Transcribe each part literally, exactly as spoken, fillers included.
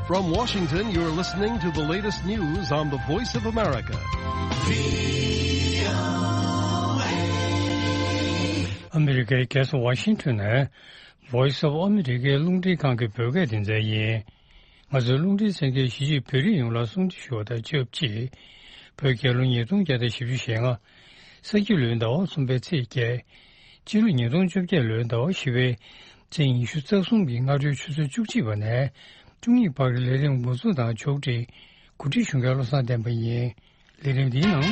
From Washington, you're listening to the latest news on the Voice of America. ཨ་མི་རི་ཀའི་རྒྱལ་ས་ཝ་ཤིང་ཊོན་ནས་Voice of America་རླུང་འཕྲིན་ཁང་གི་བོད་སྐད་སྡེ་ཚན་ཡིན། ང་ཚོའི་རླུང་འཕྲིན་གསན་མཁན་གཞིས་བྱེས་བོད་རིགས་ཡོངས་ལ་སྲུང་བརྩི་ཞུ་བ་དང་ཆབས་ཅིག་བོད་རྒྱལ་ལོ་ཉིས་སྟོང་བརྒྱ་དང་བཞི་བཅུ་ཞེ་ལྔ། ས་ཁྱི་ལོའི་ཟླ་བ་གསུམ་པའི་ཚེས་བརྒྱད། སྤྱི་ལོ་ཉིས་སྟོང་བཅོ་བརྒྱད་ལོའི་ཟླ་བ་བཞི་པའི་ཚེས་ཉི་ཤུ་རྩ་གསུམ་གྱི་སྔ་དྲོའི་ཆུ་ཚོད་བཅུ་གཅིག་པ་ནས་བཅུ་གཉིས་བར་གྱི་ལས་རིམ་འགོ་འཛུགས་དང་ཕྱོགས་སྒྲིག་གོ་སྒྲིག་ཞུ་མཁན་བློ་བཟང་བསྟན་པ་ཡིན། ལས་རིམ་འདིའི་ནང་།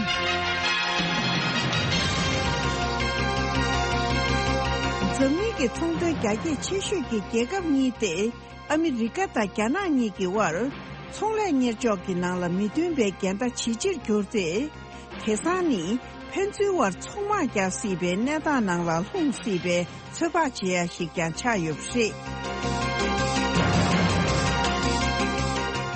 འཛམ་གླིང་གི་ཚོང་དོན་རྒྱ་སྐྱེད་ཆེ་ཤོས་ཀྱི་རྒྱལ་ཁབ་གཉིས་ཏེ། ཨ་མི་རི་ཀ་དང་རྒྱ་ནག་གཉིས་ཀྱི་དབར་ཚོང་ལས་གཉེར་ཕྱོགས་ཀྱི་ནང་ལ་མི་མཐུན་པའི་འགལ་ཟླ་ཇེ་ཆེར་གྱུར་ཚེ། དེང་སང་ནི་ཕན་ཚུན་དབར་ཚོང་དམག་རྒྱག་སྲིད་པའི་གནས་སྟངས་ནང་ལ་ལྷུང་སྲིད་པའི་ཚོད་དཔག་བྱེད་ཡ་ཞིག་ཀྱང་ཆགས་ཡོད་པ་རེད།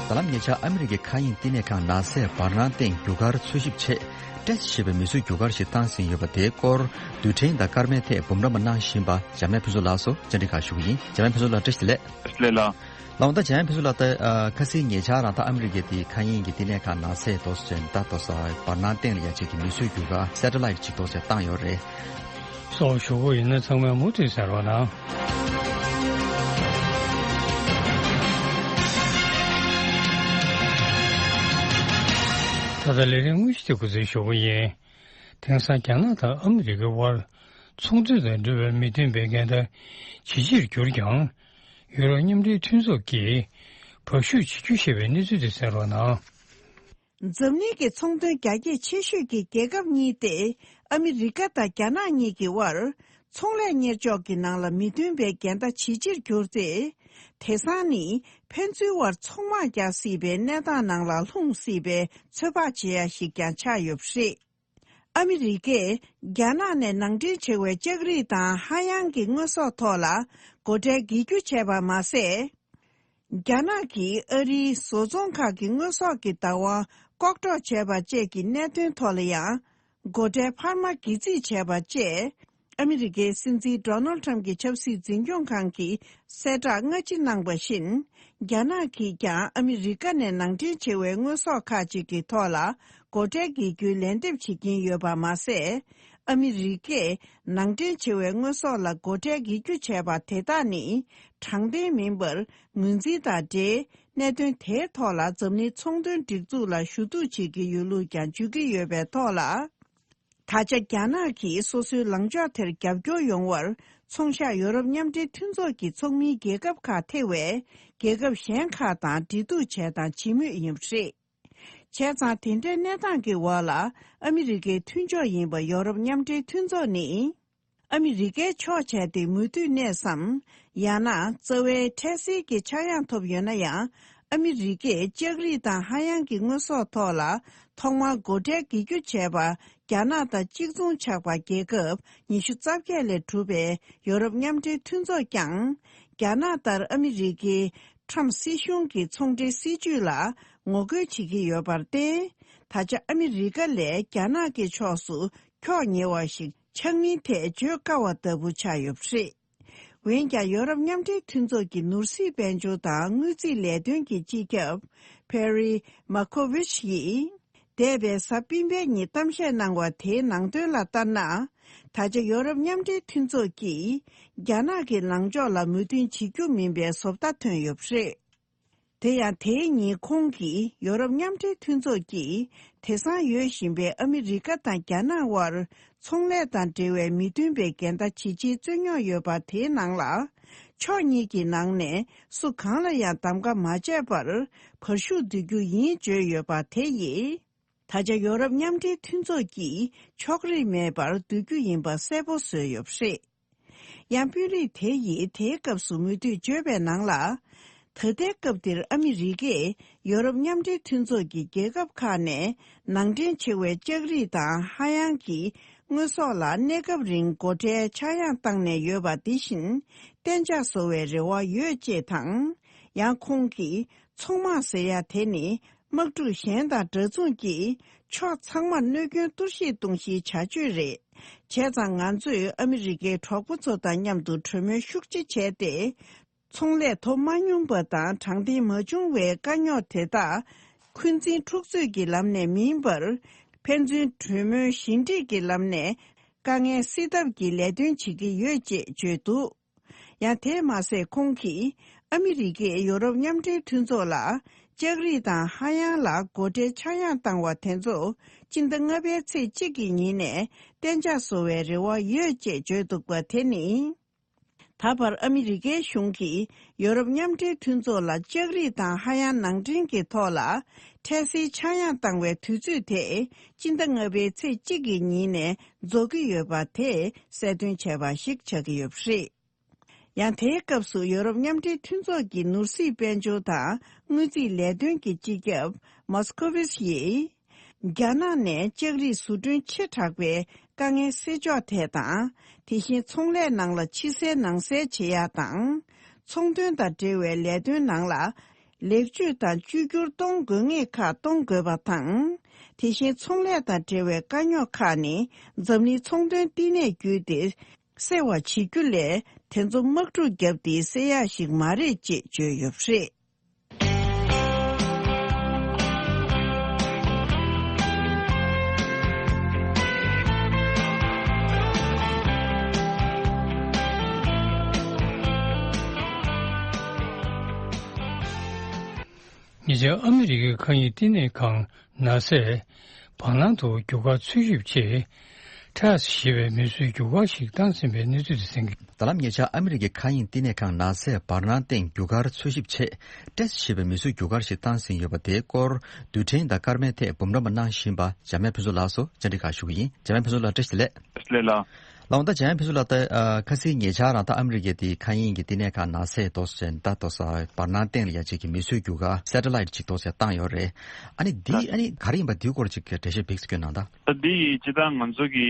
ད་ལམ་ཉེ་ཆར་ཨ་མི་རི་ཀའི་མཁའ་དབྱིངས་བསྟི་གནས་ཁང་ནཱ་སཱའི་བར་སྣང་སྟེང་རྒྱུ་སྐར་འཚོལ་ཞིབ་ཆེད་ཊེ་སི་ཊི་ཞེས་པའི་མི་བཟོས་རྒྱུ་སྐར་ཞིག་བཏང་ཟིན་ཡོད་པ་དེའི་སྐོར་རྡུལ་ཕྲན་དང་སྐར་མའི་ཐད་འབུམ་རམས་པ་གནང་བཞིན་པ་འཇམ་དབྱངས་ཕུན་ཚོགས་ལགས་སུ་བཅར་འདྲི་ཁག་ཞུ་གི་ཡིན། འཇམ་དབྱངས་ཕུན་ཚོགས་ལགས་བཀྲ་ཤིས་བདེ་ལེགས། བཀྲ་ཤིས་བདེ་ལེགས། ལགས་འོང་ད་འཇམ་དབྱངས་ཕུན་ཚོགས་ལགས་ད་ཨ་ཁ་སང་ཉེ་ཆར་རང་ད་ཨ་མི་རི་ཀའི་དེའི་མཁའ་དབྱིངས་ཀྱི་བསྟི་གནས་ཁང་ནཱ་སཱའི་ཏོག་ཙམ་ད་ཏོག་ཙམ་བར་སྣང་སྟེང་ལ་ཡ་གཅིག་གི་མི་བཟོས་རྒྱུ་སྐར་སེ་ཊ་ལའིཊ་གཅིག་ཏོག་ཙམ་བཏང་ཡོད་རེད། སོགས་ཞུ་གི་ཡིན་ན་ཚང་མས་མུ་མཐུད་གསན་རོགས་གནང་། ད་ལྟ་ལས་རིམ་དངོས་གཞི་དེ་འགོ་འཛུགས་ཞུ་གི་ཡིན། དེང་སང་རྒྱ་ནག་དང་ཨ་མི་རི་ཀའི་དབར་ཚོང་དོན་དང་འབྲེལ་བའི་མི་མཐུན་པའི་འགལ་ཟླ་ཇེ་ཆེར་གྱུར་ཀྱང་། ཡུ་རོབ་མཉམ་འབྲེལ་མཐུན་ཚོགས་ཀྱིས་བག་ཤུགས་ཇེ་ཆུང་བཞེས་པའི་གནས་ཚུལ་དེ་གསན་རོགས་གནང་། འཛམ་གླིང་གི་ཚོང་དོན་རྒྱ་སྐྱེད་ཆེ་ཤོས་ཀྱི་རྒྱལ་ཁབ་གཉིས་ཏེ་ཨ་མི་རི་ཀ་དང་རྒྱ་ནག་གཉིས་ཀྱི་དབར་ཚོང་ལས་གཉེར་ཕྱོགས་ཀྱི་ནང་ལ་མི་མཐུན་པའི་འགལ་ཟླ་ཇེ་ཆེར་གྱུར་ཚེ། དེང་སང་ནི་ཕན་ཚུན་དབར་ཚོང་དམག་རྒྱག་སྲིད་པའི་གནས་སྟངས་ནང་ལ་ལྷུང་སྲིད་པའི་ཚོད་དཔག་བྱེད་ཡ་ཞིག་ཀྱང་ཆགས་ཡོད་པ་རེད། ཨ་མི་རི་ཀས་རྒྱ་ནག་ནས་ནང་འདྲེན་བྱེད་པའི་ལྕགས་རིགས་དང་ཧ་ཡང་གི་དངོས་ཟོག་ཐོག་ལ་སྒོ་ཁྲལ་འགེལ་རྒྱུ་བྱས་པ་མ་ཟད། རྒྱ་ནག་གིས་ཨ་རིའི་བཟོ་ཚོང་ཁག་གི་དངོས་ཟོག་གི་བདག་དབང་ལྐོག་འགྲོ་བྱས་པ་བཅས་ཀྱི་གནད་དོན་ཐོག་ལ་ཡང་སྒོ་ཁྲལ་འཕར་མ་འགེལ་རྩིས་བྱས་པ་བཅས། ཨ་མི་རི་ཀའི་སྲིད་འཛིན་ཌོ་ནལ་ཊམ་གྱི་ཆབ་སྲིད་འཛིན་སྐྱོང་ཁང་གིས་གསལ་བསྒྲགས་སྔ་ཕྱི་གནང་བ་བཞིན། རྒྱ་ནག་གིས་ཀྱང་ཨ་མི་རི་ཀ་ནས་ནང་འདྲེན་བྱེད་པའི་དངོས་ཟོག་ཁག་ཅིག་གི་ཐོག་ལ་སྒོ་ཁྲལ་འགེལ་རྒྱུའི་ལན་འདེབས་བྱེད་ཀྱིན་ཡོད་པ་མ་ཟད། ཨ་མི་རི་ཀས་ནང་འདྲེན་བྱེད་པའི་དངོས་ཟོག་ལ་སྒོ་ཁྲལ་འགེལ་རྒྱུ་བྱས་པ་དེ་དག་ནི་དྲང་བདེན་མིན་པར་ངོས་འཛིན་དང་འབྲེལ། གནད་དོན་དེའི་ཐོག་ལ་འཛམ་གླིང་ཚོང་དོན་སྒྲིག་འཛུགས་ལ་ཞུ་གཏུག་བྱེད་ཀྱི་ཡོད་ལུགས་ཀྱང་བརྗོད་ཀྱི་ཡོད་པའི་ཐོག་ལ། ད་ཆ་རྒྱ་ནག་གིས་སོ་སོའི་ལངས་ཕྱོགས་དེར་རྒྱབ་སྐྱོར་ཡོང་བར་ཚོང་ཤག་ཡོ་རོབ་མཉམ་འབྲེལ་མཐུན་ཚོགས་ཀྱི་ཚོགས་མིའི་རྒྱལ་ཁབ་ཁག་ཐེ་བའི་རྒྱལ་ཁབ་གཞན་ཁག་དང་འབྲེལ་གཏུག་བྱས་དང་བྱེད་མུས་ཡིན་པ་རེད། བྱས་ཙང་དེ་འདྲའི་གནས་སྟངས་ཀྱི་འོག་ལ་ཨ་མི་རི་ཀའི་མཐུན་ཕྱོགས་ཡིན་པ་ཡོ་རོབ་མཉམ་འབྲེལ་མཐུན་ཚོགས་ནི། ཨ་མི་རི་ཀའི་ཕྱོགས་བྱས་ཏེ་མུ་མཐུད་གནས་སམ། ཡང་ན་རྩ་བའི་འཕྲལ་སེལ་གྱི་ཆག་ཡང་ཐོབ་ཡོད་ན་ཡང་། ཨ་མི་རི་ཀས་ལྕགས་རིགས་དང་ཧ་ཡང་གི་དངོས་ཟོག་ཐོག་ལ་ཐོག་མར་སྒོ་ཁྲལ་འགེལ་རྒྱུ་བྱས་པ། རྒྱ་ནག་དང་གཅིག་མཚུངས་ཆགས་པ་རྒྱལ་ཁབ་ཉི་ཤུ་རྩ་བརྒྱད་ལས་གྲུབ་པའི་ཡོ་རོབ་མཉམ་འབྲེལ་མཐུན་ཚོགས་ཀྱང་། རྒྱ་ནག་ལྟར་ཨ་མི་རི་ཀའི་ཊམ་སྲིད་གཞུང་གི་ཚོང་འབྲེལ་སྲིད་ཇུས་ལ་ངོ་རྒོལ་བྱེད་ཀྱི་ཡོད་པར་བརྟེན། ད་ཆ་ཨ་མི་རི་ཀ་ལས་རྒྱ་ནག་གི་ཕྱོགས་སུ་ཁྱོགས་ཉེ་བ་ཞིག་ཆགས་མིན་ཐད་བརྗོད་དཀའ་བ་ལྟ་བུ་ཆགས་ཡོད་པ་རེད། འོན་ཀྱང་ཡོ་རོབ་མཉམ་འབྲེལ་མཐུན་ཚོགས་ཀྱི་ནོར་སྲིད་དཔལ་འབྱོར་དང་དངུལ་རྩིས་ལས་དོན་གྱི་སྤྱི་ཁྱབ་Pierre Moscovici་ཡིས། འདས་པའི་གཟའ་སྤེན་པའི་ཉིན་གཏམ་བཤད་གནང་བ་དེའི་ནང་དོན་ལ་ལྟར་ན། ད་ཆ་ཡོ་རོབ་མཉམ་འབྲེལ་མཐུན་ཚོགས་ཀྱིས་རྒྱ་ནག་གི་ལངས་ཕྱོགས་ལ་མོས་མཐུན་བྱེད་རྒྱུ་མིན་པའི་བཟོ་ལྟ་ཐོན་ཡོད་པ་རེད། དེ་ཡང་དེའི་ཉིན་ཁོང་གིས་ཡོ་རོབ་མཉམ་འབྲེལ་མཐུན་ཚོགས་ཀྱིས་དེང་སང་ཡོད་བཞིན་པའི་ཨ་མི་རི་ཀ་དང་རྒྱ་ནག་དབར་ཚོང་ལས་དང་འབྲེལ་བའི་མི་མཐུན་པའི་འགལ་ཟླ་ཇེ་ཆེར་རྩོད་རྙོག་ཡོད་པ་དེའི་ནང་ལ། ཕྱོགས་གཉིས་ཀྱི་ནང་ནས་སུ་གང་ལ་ཡང་གདམ་ག་མ་བྱས་པར་བར་ཞུགས་བསྡུ་རྒྱུ་ཡིན་བརྗོད་ཡོད་པ་དེ་ཡིས། ད་ཆ་ཡོ་རོབ་མཉམ་འབྲེལ་མཐུན་ཚོགས་ཀྱིས་ཕྱོགས་རིས་མེད་པར་བསྡུ་རྒྱུ་ཡིན་པ་གསལ་པོ་བཟོས་ཡོད་པ་རེད། ཡང་དཔོན་རིགས་དེ་ཡིས་དེའི་སྐབས་སུ་མུ་མཐུད་བརྗོད་པའི་ནང་ལ། ད་ལྟའི་སྐབས་འདིར་ཨ་མི་རི་ཀས་ཡོ་རོབ་མཉམ་འབྲེལ་མཐུན་ཚོགས་ཀྱི་རྒྱལ་ཁབ་ཁག་ནས་ནང་འདྲེན་བྱེད་པའི་ལྕགས་རིགས་དང་ཧ་ཡང་གི་དངོས་ཟོག་ལ་གནས་སྐབས་རིང་སྒོ་ཁྲལ་ཆག་ཡང་བཏང་ནས་ཡོད་པ་འདི་བཞིན་གཏན་འཇགས་བཟོ་བའི་རེ་བ་ཡོད་ཅེས་དང་། ཡང་ཁོང་གིས་ཚོང་དམག་ཟེར་ཡ་དེ་ནི། དམག་འཁྲུག་གཞན་དང་འདྲ་མཚུངས་ཀྱིས་ཕྱོགས་ཚང་མར་གནོད་སྐྱོན་གཏོར་བཤིག་གཏོང་གཞིའི་བྱ་སྤྱོད་རེད། བྱས་ཙང་ང་ཚོས་ཨ་མི་རི་ཀའི་གྲོགས་པོ་ཚོ་དང་མཉམ་དུ་གྲོས་མོལ་ཤུགས་ཆེ་བྱས་ཏེ། ཚོང་ལས་ཐོབ་མ་མྱོང་པ་དང་དྲང་བདེན་མ་བྱུང་བའི་དཀའ་རྙོག་དེ་དག་འཁོན་འཛིན་འཁྲུག་རྩོད་ཀྱི་ལམ་ནས་མིན་པར། ཕན་ཚུན་གྲོས་མོལ་ཞི་འགྲིག་གི་ལམ་ནས་དཀའ་ངལ་སེལ་ཐབས་ཀྱི་ལས་དོན་བྱེད་ཀྱི་ཡོད་ཅེས་བརྗོད་འདུག་ཡང་དེས་མ་ཟད། ཁོང་གིས་ཨ་མི་རི་ཀས་ཡོ་རོབ་མཉམ་འབྲེལ་མཐུན་ཚོགས་ལ་ལྕགས་རིགས་དང་ཧ་ཡང་ལ་སྒོ་ཁྲལ་ཆག་ཡང་བཏང་བ་དེ་ཚོ་སྤྱི་ཟླ་ལྔ་པའི་ཚེས་གཅིག་གི་ཉིན་ནས་གཏན་འཇགས་བཟོ་བའི་རེ་བ་ཡོད་ཅེས་བརྗོད་འདུག་པ་དེ་ནི། ད་བར་ཨ་མི་རི་ཀའི་གཞུང་གིས་ཡོ་རོབ་མཉམ་འབྲེལ་མཐུན་ཚོགས་ལ་ལྕགས་རིགས་དང་ཧ་ཡང་ནང་འདྲེན་གྱི་ཐོག་ལ་ཁྲལ་སེལ་ཆག་ཡང་བཏང་བའི་དུས་ཚོད་དེ་སྤྱི་ཟླ་ལྔ་པའི་ཚེས་གཅིག་གི་ཉིན་ནས་རྫོགས་ཀྱི་ཡོད་པ་དེ་གསལ་སྟོན་བྱས་པ་ཞིག་ཆགས་ཀྱི་ཡོད་པ་རེད། ཡང་དེའི་སྐབས་སུ་ཡོ་རོབ་མཉམ་འབྲེལ་མཐུན་ཚོགས་ཀྱི་ནོར་སྲིད་དཔལ་འབྱོར་དང་དངུལ་རྩིས་ལས་དོན་གྱི་སྤྱི་ཁྱབ་མོ་སི་ཁོ་ཝིས་ཡིས། རྒྱ་ནག་ནས་ལྕགས་རིགས་བཟོ་སྐྲུན་ཆེ་དྲགས་པའི་དཀའ་ངལ་སེལ་ཕྱོགས་ཐད་དང་། དེ་བཞིན་ཚོང་ལས་ནང་ལ་ཕྱི་གསལ་ནང་གསལ་བྱེད་ཡག་དང་། ཚོང་དོན་དང་འབྲེལ་བའི་ལས་དོན་ནང་ལ་ལེགས་བཅོས་དང་བཅོས་བསྒྱུར་གཏོང་དགོས་ངེས་ཁག་གཏོང་དགོས་པ་དང་། དེ་བཞིན་ཚོང་ལས་དང་འབྲེལ་བའི་དཀའ་རྙོག་ཁག་ནི་འཛམ་གླིང་ཚོང་དོན་བསྟི་གནས་བརྒྱུད་དེ་སེལ་བ་བྱེད་རྒྱུ་ལས། དེ་ཚོ་དམག་འཁྲུག་བརྒྱབ་སྟེ་སེལ་ཡག་ཞིག་མ་རེད་ཅེས་བརྗོད་ཡོད་པ་རེད། ཉེ་ཆར་ཨ་མི་རི་ཀའི་མཁའ་དབྱིངས་བསྟི་གནས་ཁང་ནཱ་སཱས་བར་སྣང་དུ་རྒྱུ་སྐར་འཚོལ་ཞིབ་ཆེད་ཊེས་ཞེས་པའི་མིས་བཟོས་རྒྱུ་སྐར་ཞིག་བཏང་ཟིན་པའི་གནས་ཚུལ་དེ་གསན་གྱི། ད་ལམ་ཉེ་ཆར་ཨ་མི་རི་ཀའི་མཁའ་དབྱིངས་བསྟི་གནས་ཁང་ནཱ་སཱས་བར་སྣང་སྟེང་རྒྱུ་སྐར་འཚོལ་ཞིབ་ཆེད་ཊེས་ཞེས་པའི་མིས་བཟོས་རྒྱུ་སྐར་ཞིག་བཏང་ཟིན་ཡོད་པ་དེའི་སྐོར་རྡུལ་ཕྲན་དང་སྐར་མའི་ཐད་འབུམ་རམས་པ་གནང་བཞིན་པ་འཇམ་དབྱངས་ཕུན་ཚོགས་ལགས་སུ་བཅར་འདྲི་ཁག་ཞུ་གི་ཡིན། འཇམ་དབྱངས་ཕུན་ཚོགས་ལགས་བཀྲ་ཤིས་བདེ་ལེགས། བཀྲ་ཤིས་བདེ་ལེགས་ལགས། ལགས་འོང་། ད་འཇམ་དབྱངས་ཕུན་ཚོགས་ལགས་ད་ཨ་ཁ་སང་ཉེ་ཆར་རང་ད་ཨ་མི་རི་ཀའི་དེ་མཁའ་དབྱིངས་ཀྱི་བསྟི་གནས་ཁང་ནཱ་སཱས་ཏོག་ཙམ་ད་ཏོག་ཙམ་བར་སྣང་སྟེང་ལ་ཡ་གཅིག་གི་མིས་བཟོས་རྒྱུ་སྐར་སེ་ཊི་ལའིཊ་གཅིག་ཏོག་ཙམ་བཏང་ཡོད་རེད། ཨ་ནི་འདི་ཨ་ནི་ག་རེ་ཡིན་པ་འདིའི་སྐོར་གཅིག་གི་འགྲེལ་བཤད་བེད་སྤྱོད་གནང་དང་། ད་འདི་ཡིས་སྤྱིར་བཏང་ང་ཚོ་གི་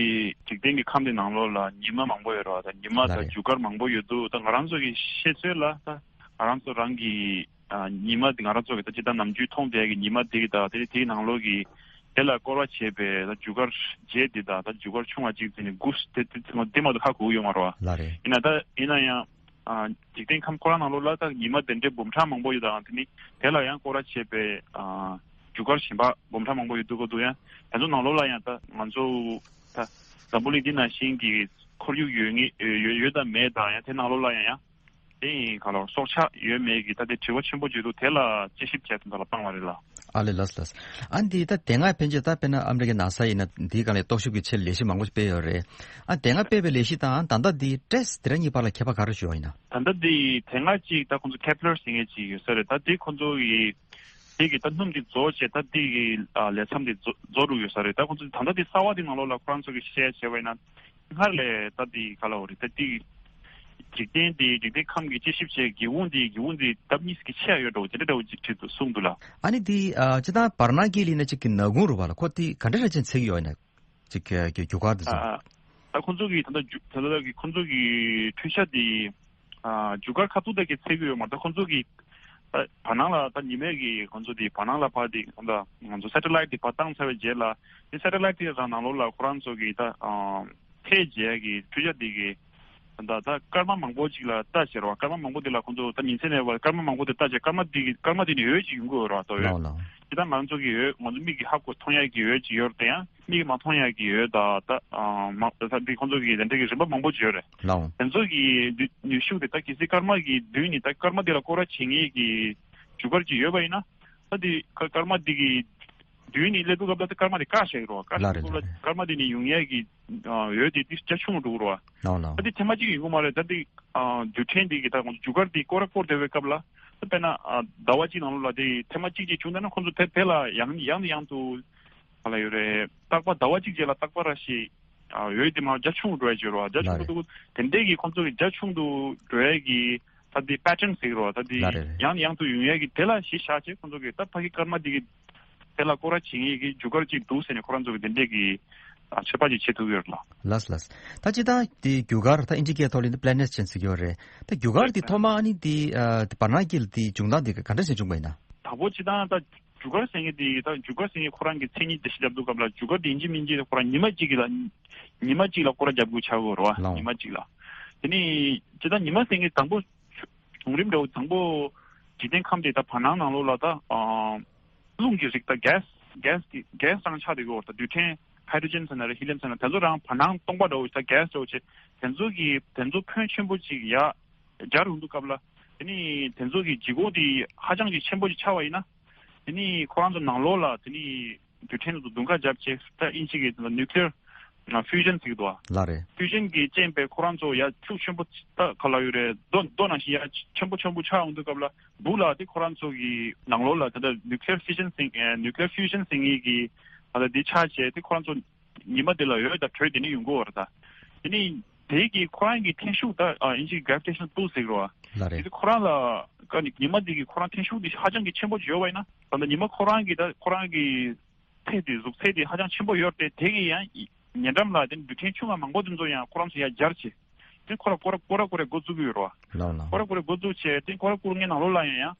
འཇིག་རྟེན་གྱི་ཁམས་འདི་ནང་ལོགས་ལ་ཉི་མ་མང་པོ་ཡོད་རེད་བ། ད་ཉི་མ་ལགས་དང་རེད། རྒྱུ་སྐར་མང་པོ་ཡོད་འདུག་ད་ང་རང་ཚོ་གི་ཤེས་ཚོད་ལ་ད་ང་རང་ཚོ་རང་གི་ཨ་ཉི་མ་འདི་ང་རང་ཚོ་གི་ད་སྤྱིར་བཏང་ནམ་རྒྱུན་མཐོང་བསྡད་ཀྱི་ཉི་མ་འདི་གི་ད་དེ་དེའི་ནང་ལོགས་ཀྱི་དེ་ལ་སྐོར་བ་བྱས་པའི་ད་རྒྱུ་སྐར་རྗེས་འདི་དང་ད་རྒྱུ་སྐར་ཆུང་བ་གཅིག་དེ་ནི་དགུ་དེ་དེ་དེ་མ་གཏོགས་ཧ་གོ་གི་ཡོད་མ་རེད་བ། ལགས་རེད། ཡིན་ན་ད་ཡིན་ན་ཡང་ཨ་འཇིག་རྟེན་ཁམས་ཁོ་རང་ནང་ལོགས་ལ་ད་ཉི་མ་དེ་འདྲའི་འབུམ་ཕྲག་མང་པོ་ཡོད་དང་དེ་ནི་དེ་ལ་ཡང་སྐོར་བ་བྱས་པའི་ཨ་རྒྱུ་སྐར་གཞན་པ་འབུམ་ཕྲག་མང་པོ་ཡོད་འདུག་གོ་འདུག་ཡང་དེ་ཚོ་ནང་ལོགས་ལ་ཡང་ད་ང་ཚོ་ད་འཛམ་བུ་གླིང་འདི་ནང་བཞིན་གྱི་ཁོར་ཡུག་ཡོད་ངེས་ཡོད་ཡོད་དང་མེད་དང་ཡང་དེ་ནང་ལོགས་ལ་ཡང་ཡང་། དེ་ཡིན་ག་ལོར་སྲོག་ཆགས་ཡོད་མེད་ཀྱི་ད་ལྟའི་དྲི་བ་ཆེན་པོ་བརྗོད་འདུག་དེ་ལ་དཔྱད་ཞིབ་བྱས་དོན་དག་ལ་སྤང་བ་རེད་ལ། ཨ་ལེ་ལགས་སོ་ལགས་སོ། ཨ་འདི་ད་དེ་སྔ་ཕན་ཆད་ད་དཔེར་ན་ཨ་མི་རི་ཀའི་ནཱ་སཱ་ཡིན་ན་འདིའི་སྒང་ལ་རྟོག་ཞིབ་ཀྱི་ཆེད་ལས་གཞི་མང་པོ་ཞིག་སྤེལ་ཡོད་རེད། ཨ་དེ་སྔ་སྤེལ་བའི་ལས་གཞི་དང་ད་ལྟ་འདི་ཊེས་དེ་རང་གཉིས་བར་ལ་ཁྱད་པར་ག་རེ་ཞིག་ཡོད་ཡིན་ན། ད་ལྟ་འདི་དེ་སྔ་ཅིག་ད་ཁོང་ཚོ་ཁེ་པི་ལར་ཟེར་མཁན་ཅིག་ཡོད་ས་རེད། ད་དེ་ཁོང་ཚོ་གི་དེ་གི་ད་སྣུམ་དེ་རྫོགས་བྱས་ད་དེ་གི་ལས་མཚམས་དེ་རྫོགས་རྫོགས་འགྲོ་ཡོད་ས་རེད། ད་ཁོང་ཚོ་ད་ལྟ་དེ་གསར་བ་དེ་ནང་ལོགས་ལ་ཁོ་རང་ཚོ་གི་བཤད་བྱས་པ་ཡིན་ན། སྔར་ལས་ད་འདི་ག་ལ་འོ་རེད་ད་འདི། འཇིག་རྟེན་འདི་འཇིག་རྟེན་ཁམས་ཀྱི་དཔྱད་ཞིབ་བྱས་སྒེའུ་ཁུང་འདི་སྒེའུ་ཁུང་འདི་ལྡབ་གཉིས་ཀྱི་ཆེ་ཡ་ཡོད་འགྲོ་དེ་འདྲ་འདྲ་བོ་ཅིག་བྲིས་འདུག་གསུངས་འདུག་ལ། ཨ་ནི་འདི་ཨ་སྤྱིར་བཏང་བར་སྣང་གི་ལི་ན་ཅིག་གི་ནག་ཁུང་རུ་བ་ལ་ཁོ་འདི་ག་འདྲ་འདྲ་ཅན་ཚེག་ཡོད་ན་ཅིག་གི་རྒྱུ་སྐར་འདི་ཚོ། ཨ་ཨ་ད་ཁོང་ཚོ་གི་ད་ལྟ་རྒྱུ་ད་ལྟ་གི་ཁོང་ཚོ་གི་འཕྲུལ་ཆ་འདི་ཨ་རྒྱུ་སྐར་ཁ་ཐུག་ད་གི་ཚེག་ཡོད་མ་རེད། ད་ཁོང་ཚོ་གི་ད་བར་སྣང་ལ་ད་ཉི་མའི་གི་ཁོང་ཚོ་འདི་བར་སྣང་ལ་ཕར་འདི་ད་ང་ཚོ་སེ་ཊི་ལའིཊ་འདི་ཕར་བཏང་ཚར་བའི་རྗེས་ལ་འདི་སེ་ཊི་ལའིཊ་འདི་རང་ནང་ལོགས་ལ་ཁོ་རང་ཚོ་གི་ད་ཨ། ཐལ་རྗེས་ཀྱི་འཕྲུལ་ཆ་འདི་གི་ད་ད་སྐར་མ་མང་པོ་ཅིག་ལ་ལྟ་བྱས་རོགས། སྐར་མ་མང་པོ་འདི་ལ་ཁོང་ཚོ་ད་ཉིན་མཚན་མེད་པར་སྐར་མ་མང་པོ་འདི་ལྟ་བྱས་སྐར་མ་འདི་གི་སྐར་མ་འདི་ནས་འོད་ཅིག་ཡོང་གི་ཡོད་རོགས་ད་འོད། ལའོ་ལའོ། ཇི་ལྟར་ང་ཚོ་གི་འོད་ང་ཚོ་མིག་གིས་ཧ་གོ་མཐོང་ཡག་གི་འོད་ཅིག་ཡོད་རེད་དེ་ཡང་མིག་གིས་མ་མཐོང་ཡག་གི་འོད་ད་ད་མ་ད་འདི་ཁོང་ཚོ་གི་དེ་འདྲ་གི་རིམ་པ་མང་པོ་ཅིག་ཡོད་རེད། ལའོ། དེ་ཚོ་གི་ནུས་ཤུགས་དེ་ད་གལ་སྲིད་སྐར་མ་གི་མདུན་ནས་ད་སྐར་མ་འདི་ལ་སྐོར་ར་བྱེད་མཁན་གི་རྒྱུ་སྐར་ཅིག་ཡོད་པ་ཡིན་ན། ད་དེ་ཀ་སྐར་མ་འདི་གི་མདུན་ནས་སླེབས་དུས་སྐབས་ལ་དེ་སྐར་མ་དེ་བཀག་བཞག་གི་རོ། བཀག་ལ་རེད་བཞག་ལ་གི་རེད། སྐར་མ་དེ་ནས་ཡོང་ཡས་ཀྱི་འོད་དེ་དེ་རྒྱ་ཆུང་འགྲོ་གི་རོ། ལའོ་ལའོ། ད་དེ་ཐེངས་མ་གཅིག་ཡོང་གི་མ་རེད། ད་དེ་རྡུལ་ཕྲན་དེ་གི་ད་ཁོང་ཚོ་རྒྱུ་སྐར་དེ་སྐོར་ར་སྐོར་བསྡད་པའི་སྐབས་ལ་ད་དཔེར་ན་ཟླ་བ་གཅིག་ནང་ལོགས་ལ་དེ་ཐེངས་མ་གཅིག་གཅིག་བྱུང་ད་ན་ཁོང་ཚོ་དེ་དེ་ལ་ཡང་ཡང་ནས་ཡང་དུ་ག་ལ་ཡོད་རེད། རྟག་པར་ཟླ་བ་གཅིག་རྗེས་ལ་རྟག་པར་ར་ཞིག་འོད་དེ་མར་རྒྱ་ཆུང་འགྲོ་ཡས་ཅིག་ཡོད་རོ། རྒྱ་ཆུང་དུ་དེ་འདྲས་ཀྱི་ཁོང་ཚོ་གི་རྒྱ་ཆུང་དུ་འགྲོ་ཡས་ཀྱི་ད་དེ་པེ་ཊརན་ཟེར་གི་རོ། ད་དེ་ལ་རེད་རེད། ཡང་ནས་ཡང་དུ་ཡོང་ཡས་ཀྱི་དེ་ལ་གཞི་བཞག་བྱས་ཁོང་ཚོ་གི་ད་ཕ་གི་སྐར་མ་དེ་གི་དེ་ལ་སྐོར་ར་བྱེད་མཁན་གྱི་རྒྱུ་སྐར་ཅིག་འདུག་ཟེར་ནས་ཁོ་རང་ཚོ་གི་དེ་འདྲས་ཀྱི་ཚོད་དཔག་ཅིག་བྱེད་ཐུབ་ཡོད་རེད་ལ། ལགས་ལགས། ད་སྤྱིར་བཏང་དེ་རྒྱུ་སྐར་ད་ཨིན་ཇི་སྐད་ཐོག་ལ་ཡིན་ན་པི་ལེ་ནེཊ་ཅན་ཟེར་གྱི་ཡོད་རེད། ད་རྒྱུ་སྐར་དེ་ཐོག་མ་ཨ་ནི་དེ་ཨ་དེ་བར་སྣང་གི་དེ་བྱུང་སྟངས་དེ་ག་འདྲ་ཞིག་བྱུང་བ་ཡིན་ན། དང་པོ་སྤྱིར་བཏང་ད་རྒྱུ་སྐར་ཟེར་མཁན་དེ་ད་རྒྱུ་སྐར་ཟེར་མཁན་ཁོ་རང་གི་མཚན་ཉིད་འགྲེལ་བཤད་རྒྱབ་དུས་སྐབས་ལ་རྒྱུ་སྐར་དེ་ཡིན་གཅིག་མིན་གཅིག་ཁོ་རང་ཉི་མ་གཅིག་གི་ལ་ཉི་མ་གཅིག་ལ་སྐོར་ར་རྒྱབ་དགོས་ཆགས་ཀྱི་ཡོད་རེད་བ། ལའོ། ཉི་མ་གཅིག་ལ། དེ་ནས་སྤྱིར་བཏང་ཉི་མ་ཟེར་མཁན་དང་པོ་ཆུ་ བྱུང་རིམ་འདྲ་བོ་དང་པོ་འཇིག་རྟེན་ཁམས་དེ་ད་བར་སྣང་ནང་ལོགས་ལ་ད་ཨ་རླུང་གི་རིགས་ད་གེ་སི་གེ་སི་གི་གེ་སི་རང་ཆགས་བསྡད་ཀྱི་ཡོད་རེད། ད་རྡུལ་ཕྲན་ཧའི་ཌྲོ་ཇན་ཟེར་ན་རེད། ཧི་ལི་ཡམ་ཟེར་ན་དེ་ཚོ་རང་བར་སྣང་སྟོང་པ་འདྲ་བོ་ཞིག་ད་གེ་སི་འདྲ་བོ་ཅིག་དེ་ཚོ་གི་དེ་ཚོ་ཕོན་ཆེན་པོ་ཅིག་ཡར་སྦྱར་ཡོང་དུས་སྐབས་ལ། དེ་ནི་དེ་ཚོ་གི་ལྗིད་ཁོག་དེ་ཧ་ཅང་གི་ཆེན་པོ་ཅིག་ཆགས་པ་ཡིན་ན། དེ་ནི་ཁོ་རང་ཚོ་ནང་ལོགས་ལ་དེ་ནི་རྡུལ་ཕྲན་དེ་ཚོ་བརྡུང་ཁ་བརྒྱབ་བྱས། ད་དབྱིན་ཇི་གི་ནིའུ་ཀི་ལི་ཡར་ཕིའུ་ཇན་ཟེར་གྱི་འདུག་བ། ལགས་རེད། ཕིའུ་ཇན་གྱི་རྐྱེན་པས་ཁོ་རང་ཚོ་ཡར་ཤུགས་ཆེན་པོ་ད་ག་ལ་ཡོད་རེད། རྡོ་རྡོ་ནང་བཞིན་ཡར་ཆེན་པོ་ཆེན་པོ་ཆགས་ཡོང་དུས་སྐབས་ལ་སྦུག་ལ་དེ་ཁོ་རང་ཚོ་གི་ནང་ལོགས་ལ་ད་ལྟ་ནིའུ་ཀི་ལི་ཡར་ཕིའུ་ཇན་ཟེར་ནིའུ་ཀི་ལི་ཡར་ཕིའུ་ཇན་ཟེར་མཁན་གྱི་ད་ལྟ་འདི་ཆགས་བྱས་དེ་ཁོ་རང་ཚོ་ཉི་མ་འདི་ལ་འོད་དང་དྲོད་དེ་ནི་ཡོང་གི་ཡོད་རེད། ད་དེ་ནི་དེ་གི་ཁོ་རང་གི་འཐེན་ཤུགས་ད་ཨ་དབྱིན་ཇིའི་གྷ་རེ་བི་ཊེ་ཤན་པུལ་ཟེར་གི་རེད་བ། ལགས་རེད། དེ་ཁོ་རང་ལ་ཀ་ནི་ཉི་མ་འདི་གི་ཁོ་རང་འཐེན་ཤུགས་འདི་ཧ་ཅང་གི་ཆེན་པོ་ཅིག་ཡོད་པ་ཡིན་ན། ད་ལྟ་ཉི་མ་ཁོ་རང་གི་ད་ཁོ་རང་གི་ཚད་དེ་གཟུགས་ཚད་དེ་ཧ་ཅང་ཆེན་པོ་ཡོད་རེད། དེ་གི་ཡང་ཉེ་འགྲམ་ལ་དེ་རྡུལ་ཕྲན་ཆུང་ང་མང་པོ་དེ་ཚོ་ཡང་ཁོ་རང་ཚོ་ཡར་སྦྱར་བྱས། དེ་ཁོ་ར་ཁོ་ར་ཁོ་ར་ཁོ་ར་འགོ་བཙུགས་ཀྱི་ཡོད་རེད་བ། ལགས་ལགས། ཁོ་ར་ཁོ་ར་འགོ་བཙུགས་བྱས་དེ་ཁོ་ར་ཁོ་ར་ངའི་ནང་ལོགས་ལ་ཡང་ཡང་།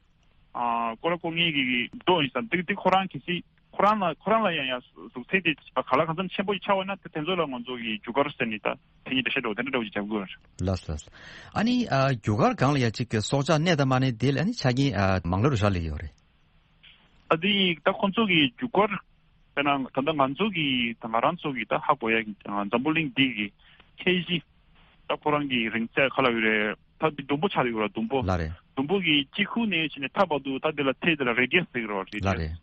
ཨ་ཀོ་ར་ཀོ་ངེས་ཀྱི་འགྲོ་ཡིན་ཙང་། དེ་དེ་ཁོ་རང་གི་སྲིད་ཁོ་རང་ལ་ཁོ་རང་ལ་ཡང་ཡང་གཟུགས་ཚད་དེ་ག་ལ་གང་འཚམ་ཆེན་པོ་ཞིག་ཆགས་པ་ན་དེ་དེ་ཚོ་ལ་ང་ཚོ་གི་རྒྱུ་སྐར་ཟེར་ནི་ད་དེ་ཉིད་འགྲེལ་བཤད་འདྲ་བོ་དེ་འདྲ་འདྲ་བོ་ཞིག་རྒྱབ་དགོས་རེད། ལགས་ལགས། ཨ་ནི་ཨ་རྒྱུ་སྐར་སྒང་ལ་ཡ་གཅིག་གི་སྲོག་ཆགས་གནས་དང་མ་གནས་དེ་ལ་ཨ་ནི་ཆ་རྐྱེན་ཨ་མང་ལོས་ར་ལས་ཡོད་རེད། ད་དེ་ད་ཁོ་ཚོ་གི་རྒྱུ་སྐར་དཔེར་ན་ད་ལྟ་ང་ཚོ་གི་ད་ང་རང་ཚོ་གི་ད་ཧ་གོ་ཡ་གི་འཛམ་བུ་གླིང་འདི་གི་ཁྱད་གཞི་ད་ཁོ་རང་གི་རིང་ཚད་ག་ལ་ཡོད་རེད། ད་འདི་ཟླུམ་པོ་ཆགས་ཡོད་ར། ཟླུམ་པོ། ལགས་རེད། ཟླུམ་པོ་གི་དཀྱིལ་ཁུག་ནས་བྱས་ནས་མཐའ་བར་དུ་ད་འདི་ལ་ཐད་དེ་ལ་རེ་ཌི་ཡས་ཟེར་གི་ར། རེ་ཌི་ཡས། ལགས་རེད།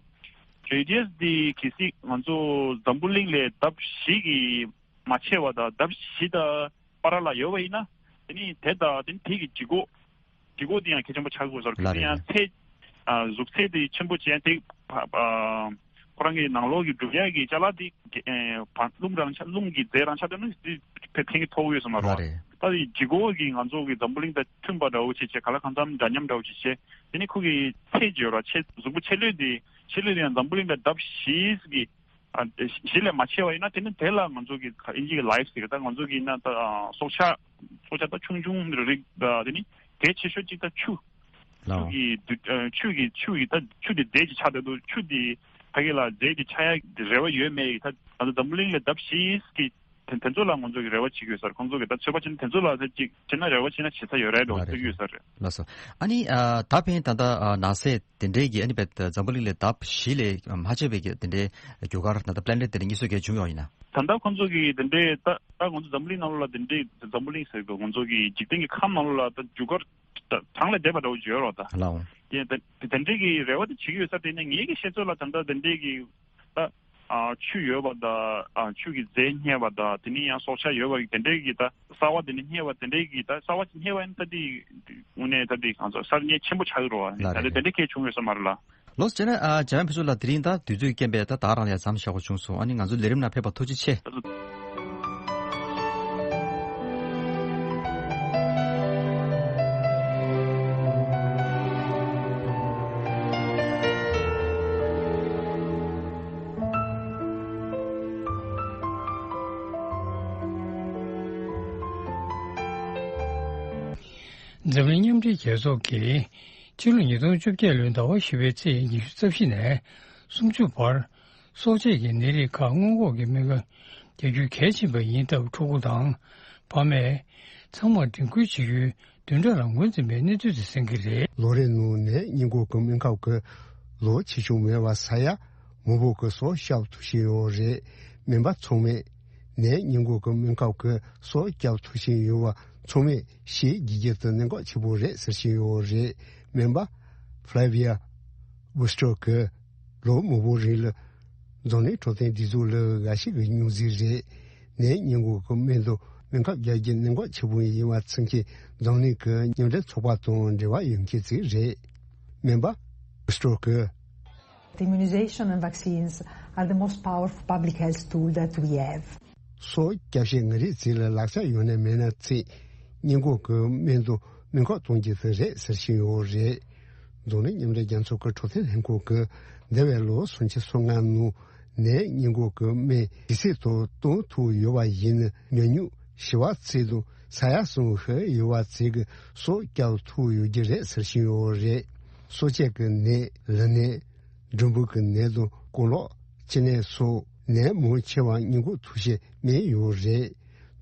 རེ་ཌི་ཡས་འདི་གལ་སྲིད་ང་ཚོ་འཛམ་བུ་གླིང་ལས་ལྡབ་བཞི་གི་མ་ཆེ་བ་དང་ལྡབ་བཞི་དང་བར་ལ་ཡོད་པ་ཡིན་ན། དེ་ནི་དེ་དང་དེ་ནི་དེ་གི་ལྗིད་ཁོག་ལྗིད་ཁོག་དེ་ཡང་གལ་ཆེན་པོ་ཆགས་དགོས་ཟེར། ལགས་རེད། གལ་སྲིད་ཡང་ཚད་ཨ་གཟུགས་ཚད་དེ་ཆེན་པོ་ཅན་དེ་ཕ་ཨ་ཁོ་རང་གི་ནང་ལོགས་ཀྱི་འགྲུབ་ཡག་གི་ཅ་ལག་དེ་ཨེ་བ་རླུང་རང་ཆ་རླུང་གི་རྫས་རང་ཆ་དེ་ནི་དེ་ཕན་གྱི་ཐོགས་ཡོད་ས་མ་རེད། ལགས་རེད། ད་དེ་ལྗིད་ཁོག་གི་ང་ཚོ་གི་འཛམ་བུ་གླིང་དང་མཐུན་པ་འདྲ་བོ་བྱས་བྱས་ག་ལ་གང་འཚམ་འདྲ་མཉམ་འདྲ་བོ་བྱས་བྱས་དེ་ནི་ཁོ་གི་ཚད་ཅིག་ཡོད་ར། ཆེ་གཟུགས་པོ་ཆེ་ལོས་དེ་ཆེ་ལོས་དེ་ཡང་འཛམ་བུ་གླིང་དང་ལྡབ་བཞི་གི་ཨ་གཞི་ལས་མ་ཆེ་བ་ཡིན་ན་དེ་ནི་དེ་ལ་ང་ཚོ་གི་ཨིན་ཇི་གི་ལའིཕ་ཟེར་གི་ད་ང་ཚོ་གི་ན་ད་སྲོག་ཆགས་སྲོག་ཆགས་ད་ཆུང་ཆུང་རིགས་ད་དེ་ནི་གལ་ཆེ་ཤོས་གཅིག་ད་ཆུ། ཆུ་ལའོ། གི་དུ་ཨ་ཆུ་གི་ཆུ་གི་ད་ཆུ་དེ་རྫས་ཀྱི་ཆ་དེ་དུ་ཆུ་དེ་ཕ་གི་ལ་རྫས་ཀྱི་ཆ་ཡ་རེ་བ་ཡོད་མེད་ཡི་ད་ང་ཚོ་འཛམ་བུ་གླིང་ལ་ལྡབ་བཞི་གི་དེ་དེ་ཚོ་ལ་ང་ཚོ་གི་རེ་བ་བྱེད་ཀྱི་ཡོད་ས་རེད། ཁོང་ཚོ་གི་ད་ཚོད་པ་བྱས་ན་དེ་ཚོ་ལ་ད་ཅིག་བྱས་ན་རེ་བ་བྱས་ན་བྱེད་ས་ཡོད་རེད་འགྲོ་ལ་ཟེར་གྱི་ཡོད་ས་རེད། ལགས་སོ། ཨ་ནི་ཨ་ད་ཕན་ད་ལྟ་ཨ་ནཱ་སའི་དེ་འདྲའི་གི་ཨ་ནི་བས་འཛམ་བུ་གླིང་ལས་ལྡབ་བཞི་ལས་མ་ཆེ་བའི་གི་དེ་འདྲའི་རྒྱུ་སྐར་ད་ལྟ་པི་ལེ་ནེཊ་དེ་འདྲ་གཉིས་སུ་གལ་བྱུང་ཡོད་ཡིན་ན། ད་ལྟ་ཁོང་ཚོ་གི་དེ་འདྲའི་ད་ད་ང་ཚོ་འཛམ་བུ་གླིང་ནང་ལོགས་ལ་དེ་འདྲའི་འཛམ་བུ་གླིང་ཟེར་གི་ང་ཚོ་གི་འཇིག་རྟེན་གྱི་ཁམས་ནང་ལོགས་ལ་ད་རྒྱུ་སྐར་ད་གྲངས་ལས་འདས་པ་འདྲ་བོ་ཅིག་ཡོད་རོགས་ད། ལའོ། དེ་དེ་དེ་འདྲའི་གི་རེ་བ་དེ་བྱེད་ཀྱི་ཡོད་ས་རེད། དེ་ནས་ངེད་ཀྱི་ཤེས་ཚོད་ལ་ད་ལྟ་དེ་འདྲའི་གི་ད་ཨ་ཆུ་ཡོད་པ་དང་ཨ་ཆུ་གི་རྫས་རྙེད་པ་དང་དེ་ནས་ཡང་སྲོག་ཆགས་ཡོད་པ་གི་དེ་འདྲའི་གི་ད་གསར་བ་དེ་འདྲ་རྙེད་པ་དེ་འདྲའི་གི་ད་གསར་བ་ཅིག་རྙེད་པ་ཡིན་ན་ད་དེ་དངོས་གནས་ད་དེ་གང་ཚོ་གསར་རྙེད་ཆེན་པོ་ཆགས་ཀྱི་རེད་བ། ལགས་རེད། ད་དེ་དེ་འདྲ་སྐད་བྱུང་ཡོད་ས་མ་རེད་ལ། ལགས་སོ། བྱས་ན་ཨ་འཇམ་དབྱངས་ཕུན་ཚོགས་ལགས་དེ་རིང་ད་དུས་ཚོད་རྐྱེན་པས་ད་ད་རང་ལ་ཡ་མཚམས་བཞག་དགོས་བྱུང་སོང་། ཨ་ནི་ང་ཚོ་ལས་རིམ་ནང་ཕེབས་པ་ཐུགས་རྗེ་ཆེ། འཛམ་གླིང་མཉམ་འབྲེལ་རྒྱལ་ཚོགས་ཀྱིས་ཕྱི་ལོ་ཉིས་སྟོང་བཅོ་བརྒྱད་ལོའི་ཟླ་བ་བཞི་པའི་ཚེས་ཉི་ཤུ་རྩ་བཞི་ནས་སུམ་ཅུ་བར་སྲོག་བཅད་ཀྱི་ནད་རིགས་ཁག་སྔོན་འགོག་གི་སྨན་ཁབ་རྒྱག་རྒྱུ་གལ་ཆེན་པ་ཡིན་སྟབས་ཕྲུ་གུ་དང་ཕ་མས་ཚང་མར་སྒྲིག་བཀོད་བྱེད་རྒྱུའི་བདུན་ཕྲག་ལ་ངོས་འཛིན་པའི་གནས་ཚུལ་དེ་གསན་གྱི་རེད། ལོ་རེ་ནང་ནད་སྔོན་འགོག་གི་སྨན་ཁབ་ཀྱི་ལོ་ཆེ་ཆུང་མེད་པར་ཟ་ཡ་མང་པོ་གི་སྲོག་སྐྱབས་ཐུབ་བཞིན་ཡོད་རེད། སྨན་པ་ཚང་མས་ནད་སྔོན་འགོག་གི་སྨན་ཁབ་ཀྱི་སྲོག་སྐྱབས་ཐུབ་བཞིན་ཡོད་པ་ཚང་མས་ཤེས་རྒྱུ་རྒྱུ་དང་གནད་འགག་ཆེན་པོ་རེད་ཟེར་བཞིན་ཡོད་རེད། སྨན་པ་Flavia Busto གིས་ལོ་མང་པོའི་རིང་ལ་འཛམ་གླིང་འཕྲོད་བསྟེན་སྒྲིག་འཛུགས་ལ་དགའ་ཞིག་གི་སྙུང་གཟིགས་རེད། ནད་སྔོན་འགོག་གི་སྨན་དང་སྨན་ཁབ་རྒྱག་རྒྱུ་གནད་འགག་ཆེན་པོ་ཡིན་པ་མཚོན་མཁན་འཛམ་གླིང་གི་མཉམ་འབྲེལ་ཚོགས་པ་དང་འབྲེལ་བ་ཡོད་མཁན་ཞིག་རེད། སྨན་པ་Busto གིས། The immunization and vaccines are the most powerful public health tool that we have. སྲོག་སྐྱབས་ཤིག་ང་རའི་རྩིས་ལ་ལག་ཆ་ཡོད་ན་མེད་ན་ཚེ་སྔོན་འགོག་གི་སྨན་དང་སྨན་ཁབ་གཏོང་རྒྱུ་དེ་རེད་ཟེར་བཞིན་ཡོད་རེད། འཛམ་གླིང་མཉམ་འབྲེལ་རྒྱལ་ཚོགས་ཀྱི་འཕྲོད་བསྟེན་ལྷན་ཁང་གིས་འདས་པའི་ལོ་སུམ་ཅུ་སོ་ལྔ་ནང་ནད་སྔོན་འགོག་གི་སྨན་ཇེ་ཆེ་དུ་གཏོང་ཐུབ་ཡོད་པ་ཡིན་ན་ཉུང་ཉུང་བཞི་བ་ཚེ་དང་ས་ཡ་གསུམ་ཧེ་ཡོད་པ་ཚེ་གི་སྲོག་སྐྱབས་ཐུབ་ཡོད་རྒྱུ་རེད་ཟེར་བཞིན་ཡོད་རེད། སྲོག་ཆད་ཀྱི་ནད་ལུས་ནད། འབྲུམ་བུ་གི་ནད་དང་རྐང་ལག་གཅིན་ནད་སོགས་ནད་མང་ཆེ་བ་སྔོན་འགོག་ཐུབ་ཤེས་མེད་ཡོད་རེད།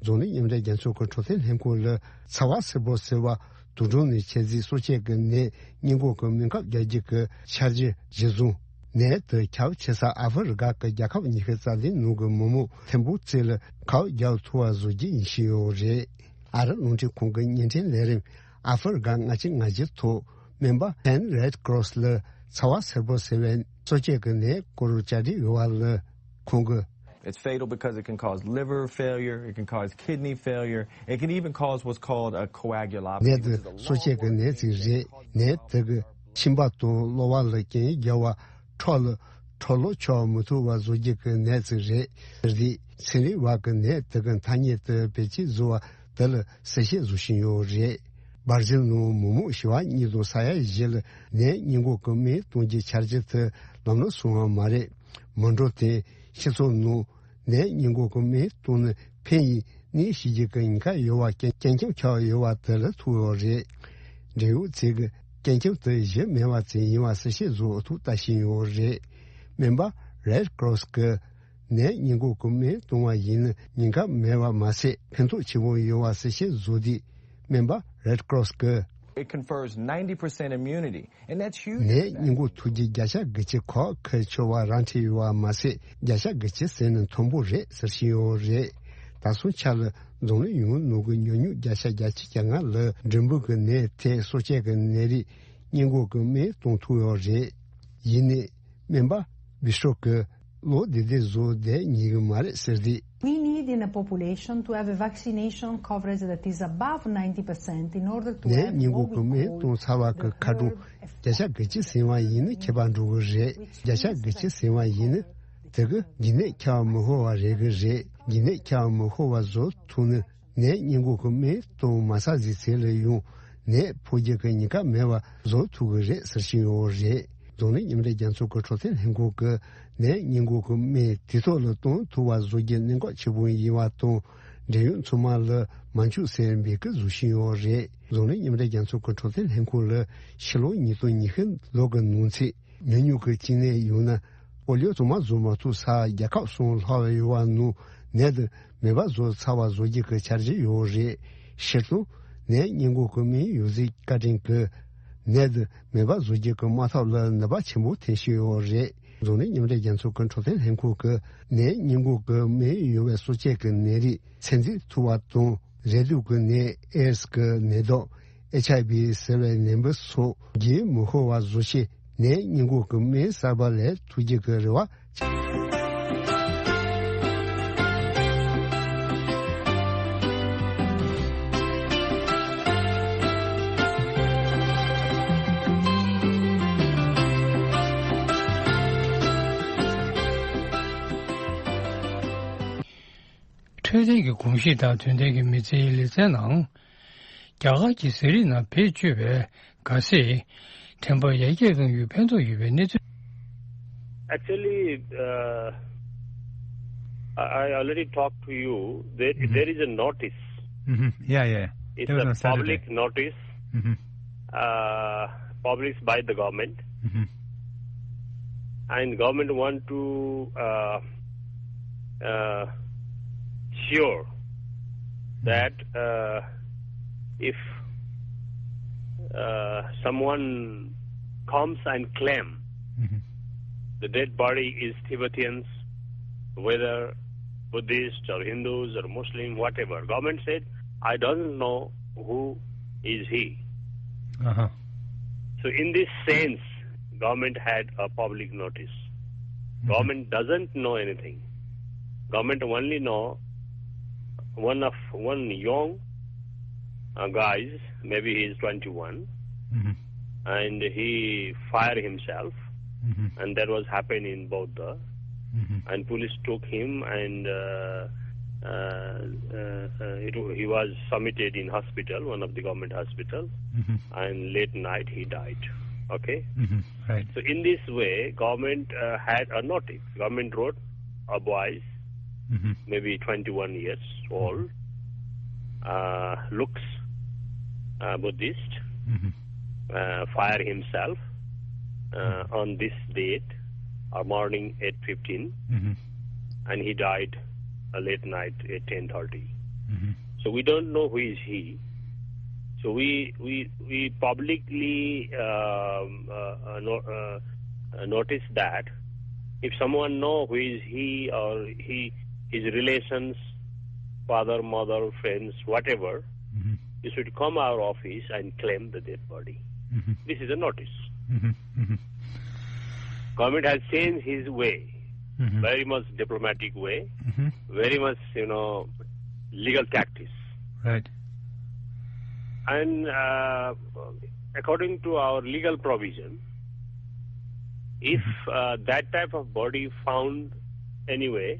འཛམ་གླིང་མཉམ་འབྲེལ་རྒྱལ་ཚོགས་ཀྱི་འཕྲོད་བསྟེན་ལྷན་ཁང་ལ་ཚ་བ་སེར་པོ་ཟེར་བ་ དུ་སྒྲོན་ནས་འཆར་རྩིས་གསོ་དཔྱད་ཀྱི་ནད་སྔོན་འགོག་གི་སྨན་ཁབ་རྒྱག་རྒྱུ་གི་འཆར་གཞི་གཞིར་བཟུང་། ནད་དེ་ཁྱབ་ཆེ་ས་ཨ་ཧྥེ་རི་ཀ་གི་རྒྱལ་ཁབ་ཉི་ཤུ་རྩ་བདུན་ནང་གི་མི་མང་ཐེར་འབུམ་གཅིག་ལ་ཁབ་རྒྱག་ཐུབ་པ་བཟོ་རྒྱུ་ཡིན་བཞིན་ཡོད་རེད། ཨ་རི་རླུང་འཕྲིན་ཁང་གི་བརྙན་འཕྲིན་ལས་རིམ་ཨ་ཧྥེ་རི་ཀ་ལྔ་བཅུ་ང་བཞི་ཐོག་སྨན་པ་Pan Red Cross ལ་ཚ་བ་སེར་པོ་ཟེར་བའི་གསོ་དཔྱད་ཀྱི་ནད་སྐོར་བཅར་འདྲི་ཡོད་པ་ལ་ཁོང་གིས། It's fatal because it can cause liver failure, it can cause kidney failure, it can even cause what's called a coagulopathy, ནད་དེ་གསོ་དཔྱད་ཀྱི་ནད་ཅིག་རེད། ནད་དེ་གིས་མཆིན་པ་དང་གློ་བ་ལ་རྐྱེན་བརྒྱབ་པ་ཁྲག་ལ་ཁྲག་ལོག་ཆགས་མི་ཐུབ་པ་བཟོ་རྒྱུ་གི་ནད་ཅིག་རེད། རེད། ཚན་རིག་པ་གི་ནད་དེ་གི་ཐ་སྙད་དེ་བེད་སྤྱོད་བཟོ་བ་དེ་ལ་གསལ་བཤད་བཟོ་བཞིན་ཡོད་རེད། སྦར་ཟིལ་ནང་མི་མང་བྱེ་བ་གཉིས་དང་ས་ཡ་བཞི་ལ་ནད་སྔོན་འགོག་གི་སྨན་གཏོང་རྒྱུའི་འཆར་གཞི་དེ་ལམ་ལྷོང་སོང་བ་མ་རེད། མི་འགྲོ་དེ་སྤྱི་ཚོགས་ནང་ནད་སྔོན་འགོག་གི་སྨན་གཏོང་ནས་ཕན་ཡིན་ནད་ཞི་རྒྱུ་གི་ཉེན་ཁ་ཡོད་པ་རྐྱེན་རྐྱེན་ཁྱབ་ཆགས་ཡོད་པ་དེ་ལ་ཐུག་ཡོད་རེད། འབྲེལ་ཡོད་ཚོས་ཀྱིས་རྐྱེན་ཁྱབ་དེ་གཞི་མེད་པ་ཅིག་ཡིན་པ་གསལ་བཤད་བཟོ་ཐུབ་ལྟ་བཞིན་ཡོད་རེད། སྨན་པ་Red Cross གིས་ནད་སྔོན་འགོག་གི་སྨན་གཏོང་བ་ཡིན་ན་ཉེན་ཁ་མེད་པ་མ་ཟད་ཕན་ཐོགས་ཆེན་པོ་ཡོད་པ་གསལ་བཤད་བཟོ་དུས། སྨན་པ་Red Cross གིས། It confers ninety percent immunity, and that's huge. ནད་སྔོན་འགོག་ཐུབ་རྒྱུ་བརྒྱ་ཆ་དགུ་བཅུ་ཁག་ཁུར་ཆོག་པ་ར་འཕྲོད་ཡོད་པ་མ་ཟད་བརྒྱ་ཆ་དགུ་བཅུ་ཟེར་ན་མཐོན་པོ་རེད་ཟེར་བཞིན་ཡོད་རེད། ད་སོང་ཆ་ལ་འཛམ་གླིང་ཡོངས་ནང་གི་ཉུང་ཉུང་བརྒྱ་ཆ་བརྒྱད་ཅུ་གྱ་ལྔ་ལ་འབྲས་བུ་གི་ནད་དེ་གསོ་དཔྱད་ཀྱི་ནད་རིགས་སྔོན་འགོག་གི་སྨན་གཏོང་ཐུབ་ཡོད་རེད། ཡིན་ནའི་སྨན་པ་བི་ཤོ་གིས་ལོ་དེ་དེ་བཟོ་བསྡད་ཉན་གི་མ་རེད་ཟེར་ཏེ། We need in a population to have a vaccination coverage that is above ninety percent in order to ནད་སྔོན་འགོག་གི་སྨན་གཏོང་ཚར་བ་གི་ཁ་གྲངས་བརྒྱ་ཆ་དགུ་བཅུ་ཟིན་པ་ཡིན་ན་ཁྱད་པར་འགྲོ་གི་རེད། བརྒྱ་ཆ་དགུ་བཅུ་ཟིན་པ་ཡིན་ན་དེ་གི་འཇིགས་ནད་ཁྱབ་མི་ཤོར་བ་རེད་གི་རེད། འཇིགས་ནད་ཁྱབ་མི་ཤོར་བ་བཟོ་ཐུབ་ན། ནད་སྔོན་འགོག་གི་སྨན་གཏོང་མ་ཚར་ཟིན་ཚེ་ལ་ཡང་ནད་ཕོག་རྒྱུ་གི་ཉེན་ཁ་མེད་པ་བཟོ་ཐུབ་གི་རེད་ཟེར་བཞིན་ཡོད་རེད། འཛམ་གླིང་མཉམ་འབྲེལ་རྒྱལ་ཚོགས་ཀྱི་འཕྲོད་བསྟེན་ལྷན་ཁང་གིས་ནད་སྔོན་འགོག་གི་སྨན་དུས་ཐོག་ལ་གཏོང་ཐུབ་པ་བཟོ་རྒྱུ་གནད་འགག་ཆེན་པོ་ཡིན་པ་དང་འབྲེལ་ཡོད་ཚང་མ་ལ་མ་འཆུག་ཟེར་འབོད་སྐུལ་བཟོ་བཞིན་ཡོད་རེད། འཛམ་གླིང་མཉམ་འབྲེལ་རྒྱལ་ཚོགས་ཀྱི་འཕྲོད་བསྟེན་ལྷན་ཁང་ལ་ཕྱི་ལོ་ཉིས་སྟོང་ཉི་ཤུ་ལོ་གི་ནང་ཚེས། ཉུང་ཉུང་གི་གཅིག་ནས་ཡོང་ན་པོ་ལིའོ་ཚང་མ་བཟོ་མ་ཐུབ་ས་རྒྱལ་ཁབ་གསུམ་ལྷག་ཡོད་པ་ནང་ནད་དེ་མེད་པ་བཟོ་ཚར་བ་བཟོ་རྒྱུ་གི་འཆར་གཞི་ཡོད་རེད། སྤྱིར་བཏང་ནད་སྔོན་འགོག་གི་སྨན་ཡོད་ཚད་བཀའ་དྲིན་གྱིས་ནད་དེ་མེད་པ་བཟོ་རྒྱུ་གི་དམག་འཐབ་ལ་ནུས་པ་ཆེན་པོ་ཐོན་བཞིན་ཡོད་རེད། འཛམ་གླིང་མཉམ་འབྲེལ་རྒྱལ་ཚོགས་ཀྱི་འཕྲོད་བསྟེན་ལྷན་ཁང་གིས་ནད་སྔོན་འགོག་གི་སྨན་ཡོད་པའི་གསོ་དཔྱད་ཀྱི་ནད་རིགས་ཚོད་འཛིན་ཐུབ་པ་དང་རེག་དུག་གི་ནད་ཨེ་ཌི་སི་གི་ནད་དོགས། ཨེཆ་ཨའི་ཝི་ཟེར་བའི་ནད་འབུ་སོགས་རྒྱུན་མི་ཤོར་བ་བཟོ་ཆེད་ནད་སྔོན་འགོག་གི་སྨན་གསར་པ་ལས་ཐུག་རྒྱུ་གི་རེ་བ། འཕྲོད་བསྟེན་གྱི་གོམས་གཤིས་དང་དོན་ལྡན་གྱི་མི་ཚེའི་ལེ་ཚན་ནང་། རྒྱ་གར་གྱི་ཟས་རིགས་ནང་བེད་སྤྱོད་པའི་ག་ཟེ་ཁྲེན་པ་ཡར་རྒྱས་གཏོང་རྒྱུར་ཕན་ཐོགས་ཡོད་པའི་གནས་ཚུལ། Actually, uh, I I already talked to you. There, there is a notice. Mm-hmm. Yeah, yeah. It's a public notice, mm-hmm, uh, published by the government. Mm-hmm. And government want to, uh, uh, sure that, uh, if, uh, someone comes and claim, mm-hmm, the dead body is Tibetans, whether Buddhist or Hindus or Muslim, whatever, government said, "I don't know who is he." Uh-huh. So in this sense, government had a public notice. Mm-hmm. Government doesn't know anything. Government only know one of, one young, uh, guys, maybe he is twenty-one, mm-hmm, and he fired himself, mm-hmm, and that was happened in Bodh Gaya. Mm-hmm. And police took him and, uh, uh, uh, uh, it, he was submitted in hospital, one of the government hospital, mm-hmm, and late night he died. Okay? Mm-hmm. Right. So in this way, government, uh, had a notice. Government wrote, "A boy, mm-hmm, maybe twenty-one years old, mm-hmm, uh, looks, uh, Buddhist, mm-hmm, uh, fire himself, uh, mm-hmm, on this date, uh, morning eight fifteen, mm-hmm, and he died, uh, late night at ten thirty." Mm-hmm. So we don't know who is he. So we we we publicly um, uh, uh, no, uh, uh, notice that if someone know who is he or he his relations, father, mother, friends, whatever, Mhm. you should come our office and claim the dead body. Mhm. This is a notice. Mhm. Mhm. Government has changed his way, Mhm. very much diplomatic way, Mhm. very much you know legal tactics. Right. And uh, according to our legal provision, if uh, that type of body found anyway,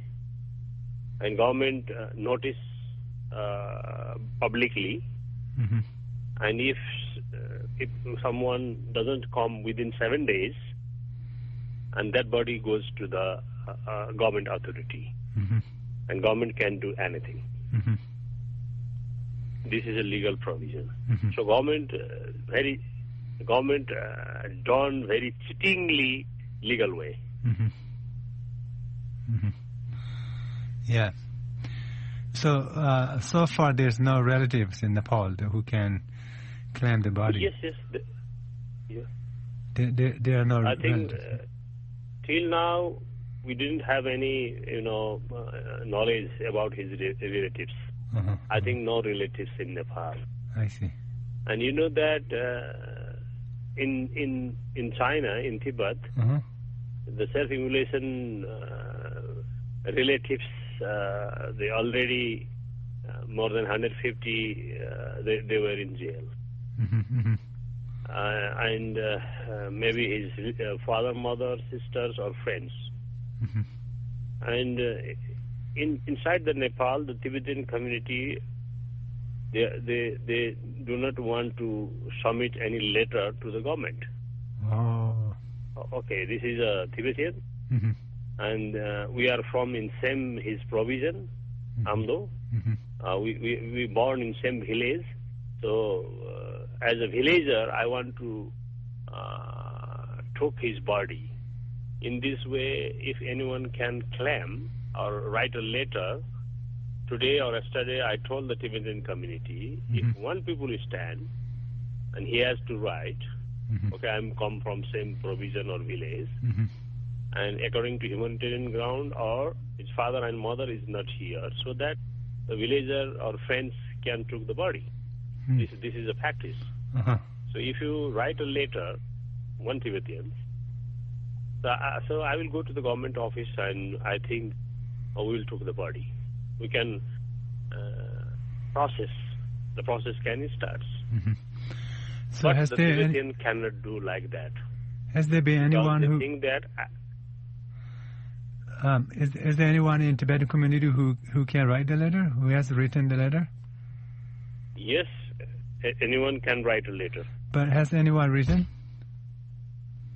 and government uh, notice uh, publicly, Mhm. and if uh, if someone doesn't come within seven days, and that body goes to the uh, uh, government authority, Mhm. and government can do anything. Mhm. This is a legal provision. Mhm. So government uh, very government uh, done very cheatingly legal way. Mhm. Mhm. Yeah. So uh, so far, there's no relatives in Nepal who can claim the body. Yes, yes. The, yeah. There, there, there are no I think relatives. Uh, till now we didn't have any you know uh, knowledge about his re- relatives. Uh-huh. I think no relatives in Nepal. I see. And you know that uh, in in in China, in Tibet, Uh-huh. the self-immolation uh, relatives uh, they already uh, more than one hundred fifty uh, they, they were in jail. Mhm. Mhm. Uh, and uh, uh, maybe his uh, father, mother, sisters, or friends. Mhm. And uh, in inside the Nepal, the Tibetan community, they they they do not want to submit any letter to the government. Oh. O- Okay, this is a Tibetan, Mhm. and uh, we are from in same his provision, Mhm. Amdo. Mhm. Uh, we, we we born in same village, so uh, as a villager, I want to uh, took his body. In this way, if anyone can claim or write a letter, today or yesterday, I told the Tibetan community, if Mhm. one people stand and he has to write, Mhm. okay, I'm come from same provision or village, Mhm. and according to humanitarian ground, or his father and mother is not here, so that the villager or friends can took the body. Hmm. This this is a practice. Uh-huh. So if you write a letter, one Tibetan, so I, so I will go to the government office and I think uh, we will took the body. We can uh, process. The process can start. Mhm. So But has the there any, Tibetan cannot do like that. has there been anyone Because they who think that uh, um, is, is there anyone in Tibetan community who, who can write the letter, who has written the letter? Yes, a- anyone can write a letter. But has anyone written?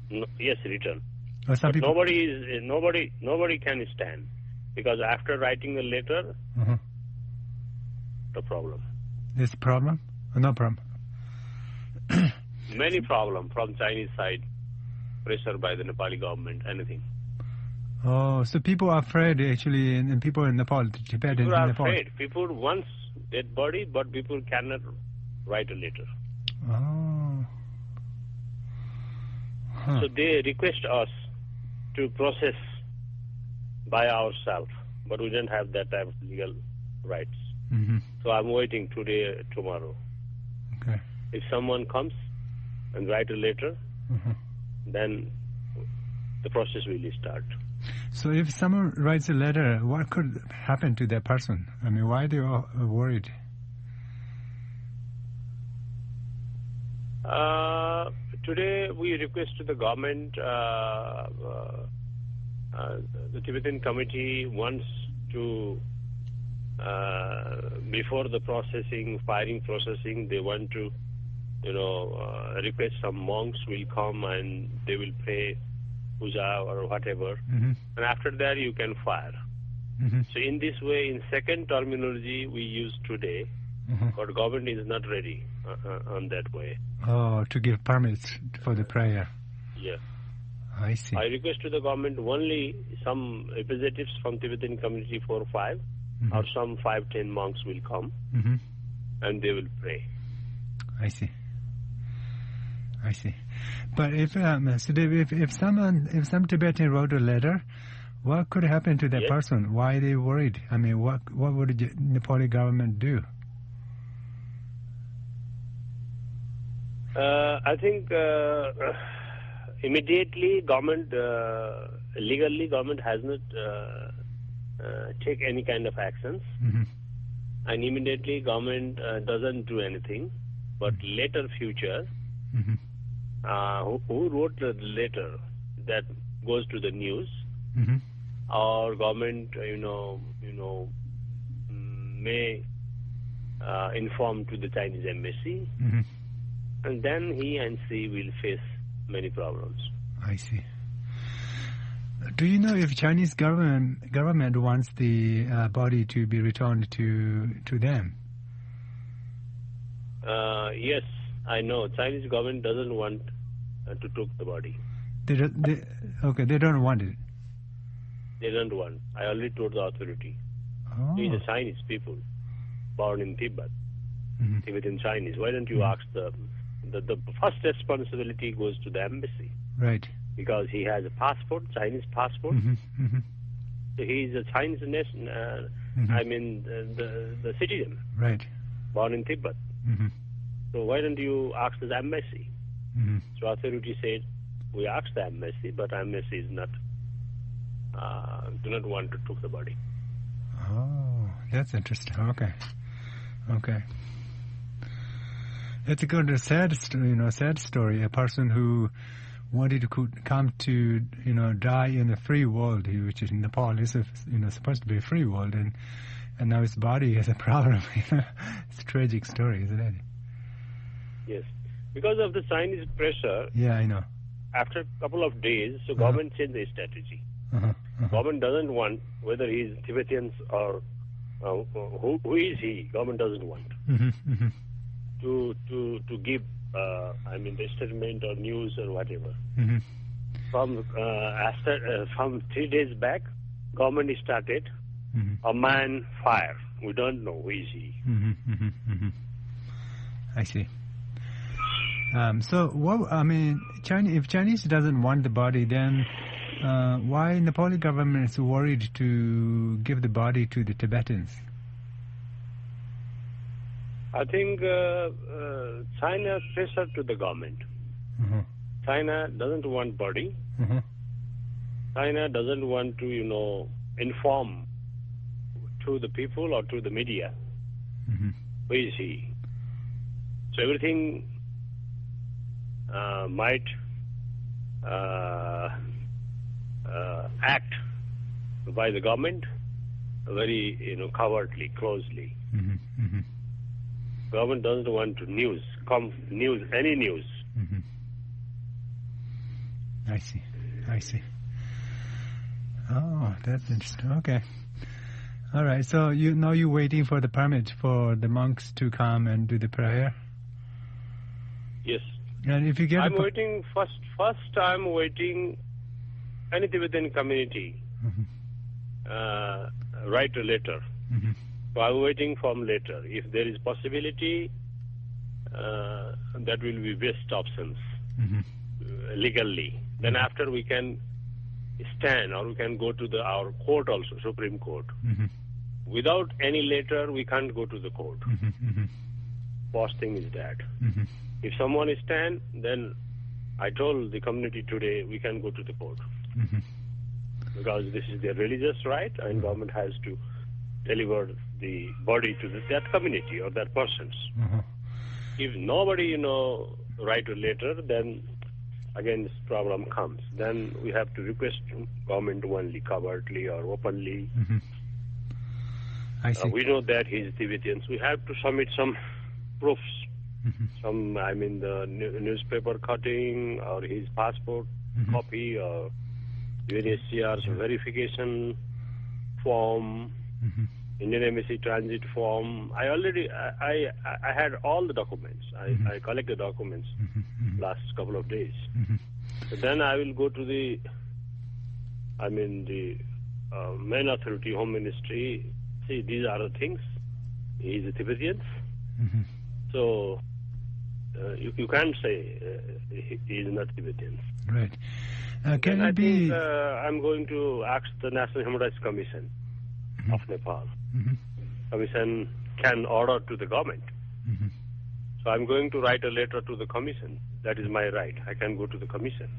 No, yes, written. Or some But people. Nobody is nobody nobody can stand because after writing the letter, Uh-huh. the problem. This problem? Oh, no problem. Many problem from Chinese side, pressure by the Nepali government, anything. Oh, so people are afraid actually, and, and people in Nepal, Tibet People and are Nepal. Afraid. People wants dead body, but people cannot write a letter. Oh. Huh. So they request us to process by ourselves, but we don't have that type of legal rights. Mm-hmm. So I'm waiting today, tomorrow. Okay. If someone comes and write a letter, Mm-hmm. then the process will start. So if someone writes a letter, what could happen to that person? I mean, why they are worried? Uh, today we request to the government, uh, uh, uh, the Tibetan committee wants to, uh, before the processing, firing processing, they want to, you know, uh, request some monks will come and they will pray puja or whatever. Mm-hmm. And after that, you can fire. Mm-hmm. So in this way, in second terminology we use today, Mm-hmm. but government is not ready uh, uh, on that way. Oh, to give permits for the prayer. Yeah. I see. I request to the government only some representatives from Tibetan community four five Mhm. or some five ten monks will come Mm-hmm. and they will pray. I see. I see. But if, um, Sudev, if, if someone, if some Tibetan wrote a letter, what could happen to that Yes. person? Why are they worried? I mean, what what would the Nepali government do? Uh, I think uh, immediately government, uh, legally government has not uh, uh, take any kind of actions, Hmm. and immediately government uh, doesn't do anything. But later future, Hmm. uh, who, who wrote the letter that goes to the news, Hmm. or government, uh, you know, you know, mm, may uh, inform to the Chinese embassy, Hmm. and then he and she will face many problems. I see. Do you know if Chinese government government wants the uh, body to be returned to to them? Uh, yes, I know. Chinese government doesn't want uh, to took the body. They, don't- they okay. They don't want it. They don't want. I already told the authority. Oh, He's a Chinese people, born in Tibet, Mhm. Tibetan Chinese. Why don't you Mhm. ask the, the the first responsibility goes to the embassy Right. because he has a passport, Chinese passport. Hmm. Hmm. So he is a Chinese nation. Uh, Mhm. I mean, the, the the citizen Right. born in Tibet. Hmm. So why don't you ask the embassy? Hmm. So authority said, we asked the embassy, but embassy is not uh, do not want to took the body. Oh, that's interesting. Okay. Okay. It's a good, a sad story, you know, sad story. A person who wanted to co- come to, you know, die in the free world, which is Nepal, is a, you know, supposed to be a free world, and and now his body is a problem. It's a tragic story, isn't it? Yes, because of the Chinese pressure, Yeah, I know. after a couple of days, so government changed the strategy. Uh-huh. Uh-huh. Government doesn't want whether he is Tibetans or uh, who, who is he. Government doesn't want Hmm. Hmm. to to to give uh, I mean the statement or news or whatever. Hmm. From uh, after uh, from three days back, government started Hmm. a man fire. We don't know who is he. Hmm. Hmm. Hmm. I see. Um, so what I mean, China, if Chinese doesn't want the body, then uh, why Nepali government is worried to give the body to the Tibetans? I think uh, uh, China pressure to the government. Uh-huh. China doesn't want body. Uh-huh. China doesn't want to, you know, inform to the people or to the media Hmm. who is he. So everything uh, might uh, uh, act by the government very, you know, covertly, closely. Hmm. Hmm. Government doesn't want to news, come news, any news. Hmm. I see. I see. Oh, that's interesting. Okay. All right. So you now you're waiting for the permit for the monks to come and do the prayer. Yes. And if you get I'm a per- waiting first. First, I'm waiting any Tibetan community Mhm. uh, write a letter. Mhm. So I'm waiting for letter. If there is possibility, uh, that will be best options Mhm. uh, legally. Then after we can stand or we can go to the our court also, Supreme Court. Mhm. Without any letter, we can't go to the court. Mhm. Mhm. First thing is that. Mhm. If someone is stand, then I told the community today we can go to the court Mhm. because this is their religious right and government has to deliver the body to the, that community or that persons. Uh-huh. If nobody, you know, write a letter, then again this problem comes. Then we have to request government only covertly or openly. Mhm. I Uh, see. we know that he is Tibetans. We have to submit some proofs, Mhm. some, I mean, the new, newspaper cutting or his passport Mhm. copy or U N H C R's verification form, Mhm. Indian Embassy transit form. I already, I, I, I had all the documents. I, Mhm. I collected documents Mhm. Mhm. last couple of days. Mhm. So then I will go to the, I mean, the uh, main authority, Home Ministry. See, these are the things. He is a Tibetan. Mhm. So Uh, you, you can't say uh, he, he is not Tibetan. Right. Uh, can Then it I be? Think uh, I'm going to ask the National Human Rights Commission of Nepal. Commission can order to the government. So I'm going to write a letter to the commission. That is my right. I can go to the commission.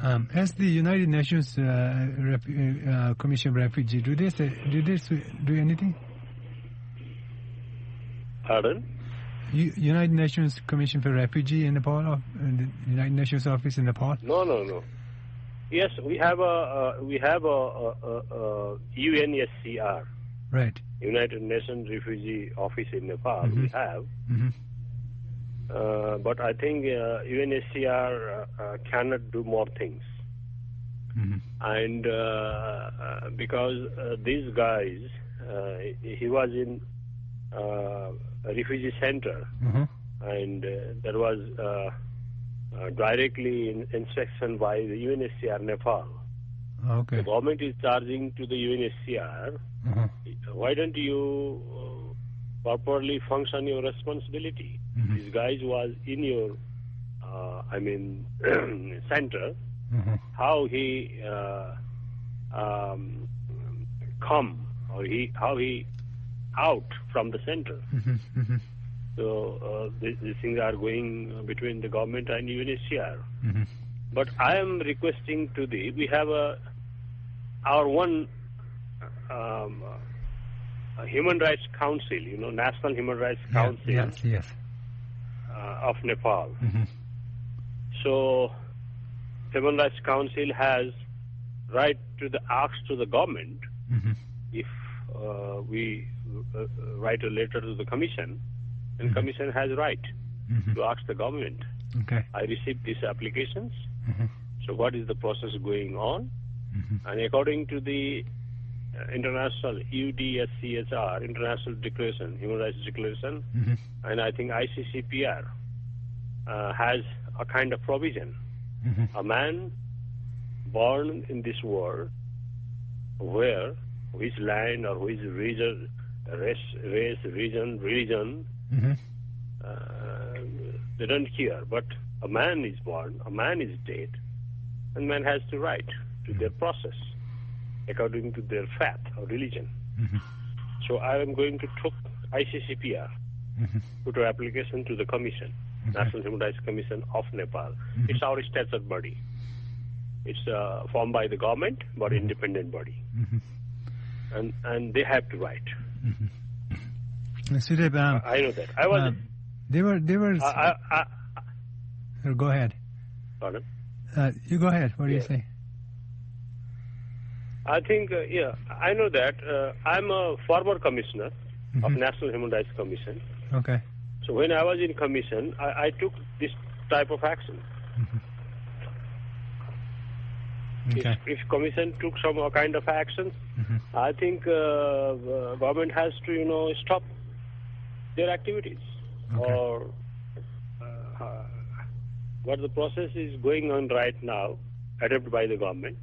Um, as the United Nations uh, Ref- uh, Commission of Refugee, do they say, do they s- do anything? Pardon? U- United Nations Commission for Refugee in Nepal, or in the United Nations office in Nepal? No, no, no. Yes, we have a uh, we have a, a, a, a U N H C R, Right. United Nations Refugee Office in Nepal. We have, uh, but I think uh, U N H C R uh, uh, cannot do more things. And uh, uh, because uh, these guys, uh, he was in uh, a refugee center, and uh, that was uh, uh, directly in, inspection by the U N H C R Nepal. Okay. The Government is charging to the U N H C R, why don't you uh, properly function your responsibility? This guy was in your, uh, I mean, center. How he uh, um, come or he how he out from the center. So uh, these, these things are going between the government and U N H C R. But I am requesting to the we have a our one um, uh, Human Rights Council, you know, National Human Rights Council. Yes, yes. Uh, of Nepal. So, Human Rights Council has right to the ask to the government if uh, we uh, write a letter to the commission, and commission has right to ask the government. Okay. I received these applications. So what is the process going on? And according to the uh, international U D S C H R, international declaration, human rights declaration, and I think I C C P R uh, has a kind of provision. A man born in this world where his land or his region, race, race, region, religion, uh, they don't care. But a man is born, a man is dead, and man has the right to their process according to their faith or religion. So I am going to took I C C P R, put an application to the commission, National Human Rights Commission of Nepal. It's our stature body. It's uh, formed by the government, but independent body. And and they have to write. Sudip, um, I know that. I was. Um, they were, they were. I, I, I, Go ahead. Pardon? Uh, you go ahead. What do you say? I think, uh, yeah, I know that. Uh, I'm a former commissioner of National Human Rights Commission. Okay. So when I was in commission, I, I took this type of action. Okay. If, if commission took some uh, kind of action, I think uh, uh, government has to, you know, stop their activities. Okay. Or uh, uh, what the process is going on right now, adopted by the government,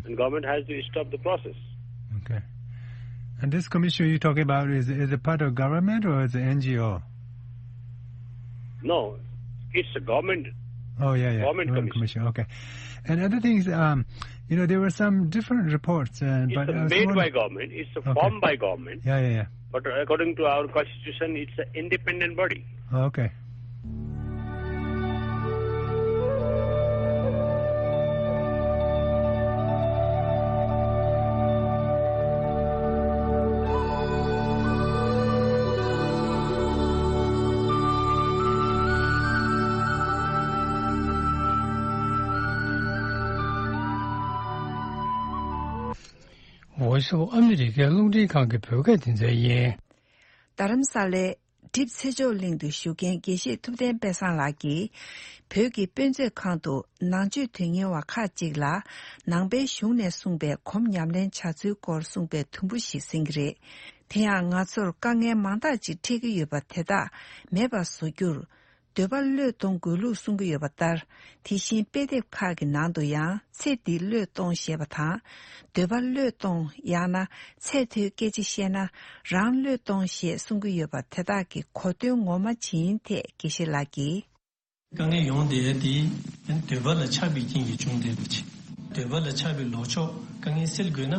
and government has to stop the process. Okay. And this commission you're talking about is is a part of government or is it N G O? No, it's a government. Oh yeah, yeah. Government commission. Okay. And other things, um, you know, there were some different reports, uh, it's but uh, made by government. It's okay. Formed by government. Yeah, yeah, yeah. But according to our constitution, it's an independent body. Okay. Voice of America རླུང་འཕྲིན་ཁང་གི་བོད་སྐད་སྡེ་ཚན་ཡིན། རྡ་རམ་ས་ལའི་གྲིབ་ཚེ་མཆོག་གླིང་དུ་བཞུགས་མཁན་དགེ་བཤེས་ཐུབ་བསྟན་དཔལ་བཟང་ལགས་ཀྱིས། བོད་ཀྱི་དཔེ་མཛོད་ཁང་དུ་ནང་ཆོས་དོན་གཉེར་བ་ཁག་ཅིག་ལ་ནང་པའི་གཞུང་ནས་གསུངས་པའི་སྒོམ་ཉམས་ལེན་བྱ་ཚུལ་སྐོར་གསུངས་པའི་དུམ་བུ་ཞིག་གསན་གྱི་རེད། དེ་ཡང་ང་ཚོར་དཀའ་ངལ་མང་དག་ཅིག་འཕྲད་ཀྱི་ཡོད་པ་དེ་དག་མེད་པར་བཟོ་རྒྱུར། འདོད་པ་བློས་གཏོང་དགོས་ལུགས་གསུང་གི་ཡོད་པ་ལྟར། དེ་བཞིན་དཔེ་དེབ་ཁག་གི་ནང་དུ་ཡང་ཚེ་འདི་བློས་གཏོང་ཞེས་པ་དང་། འདོད་པ་བློས་གཏོང་ཡང་ན་ཚད་མཐོའི་སྐད་ཆ་བཤད་ན་རང་བློས་གཏོང་ཞེས་གསུང་གི་ཡོད་པ་དེ་དག་གི་གོ་དོན་ངོ་མ་ཇི་ཡིན་ཐད་དགེ་བཤེས་ལགས་ཀྱིས། དཀའ་ངལ་ཡོང་བསྡད་ཡ་དེ་འདོད་པ་ལ་ཆགས་པའི་རྐྱེན་གྱིས་བྱུང་བསྡད་པ་ཅིག་འདོད་པ་ལ་ཆགས་པའི་ལོག་ཕྱོགས་དཀའ་ངལ་སེལ་དགོས་ན།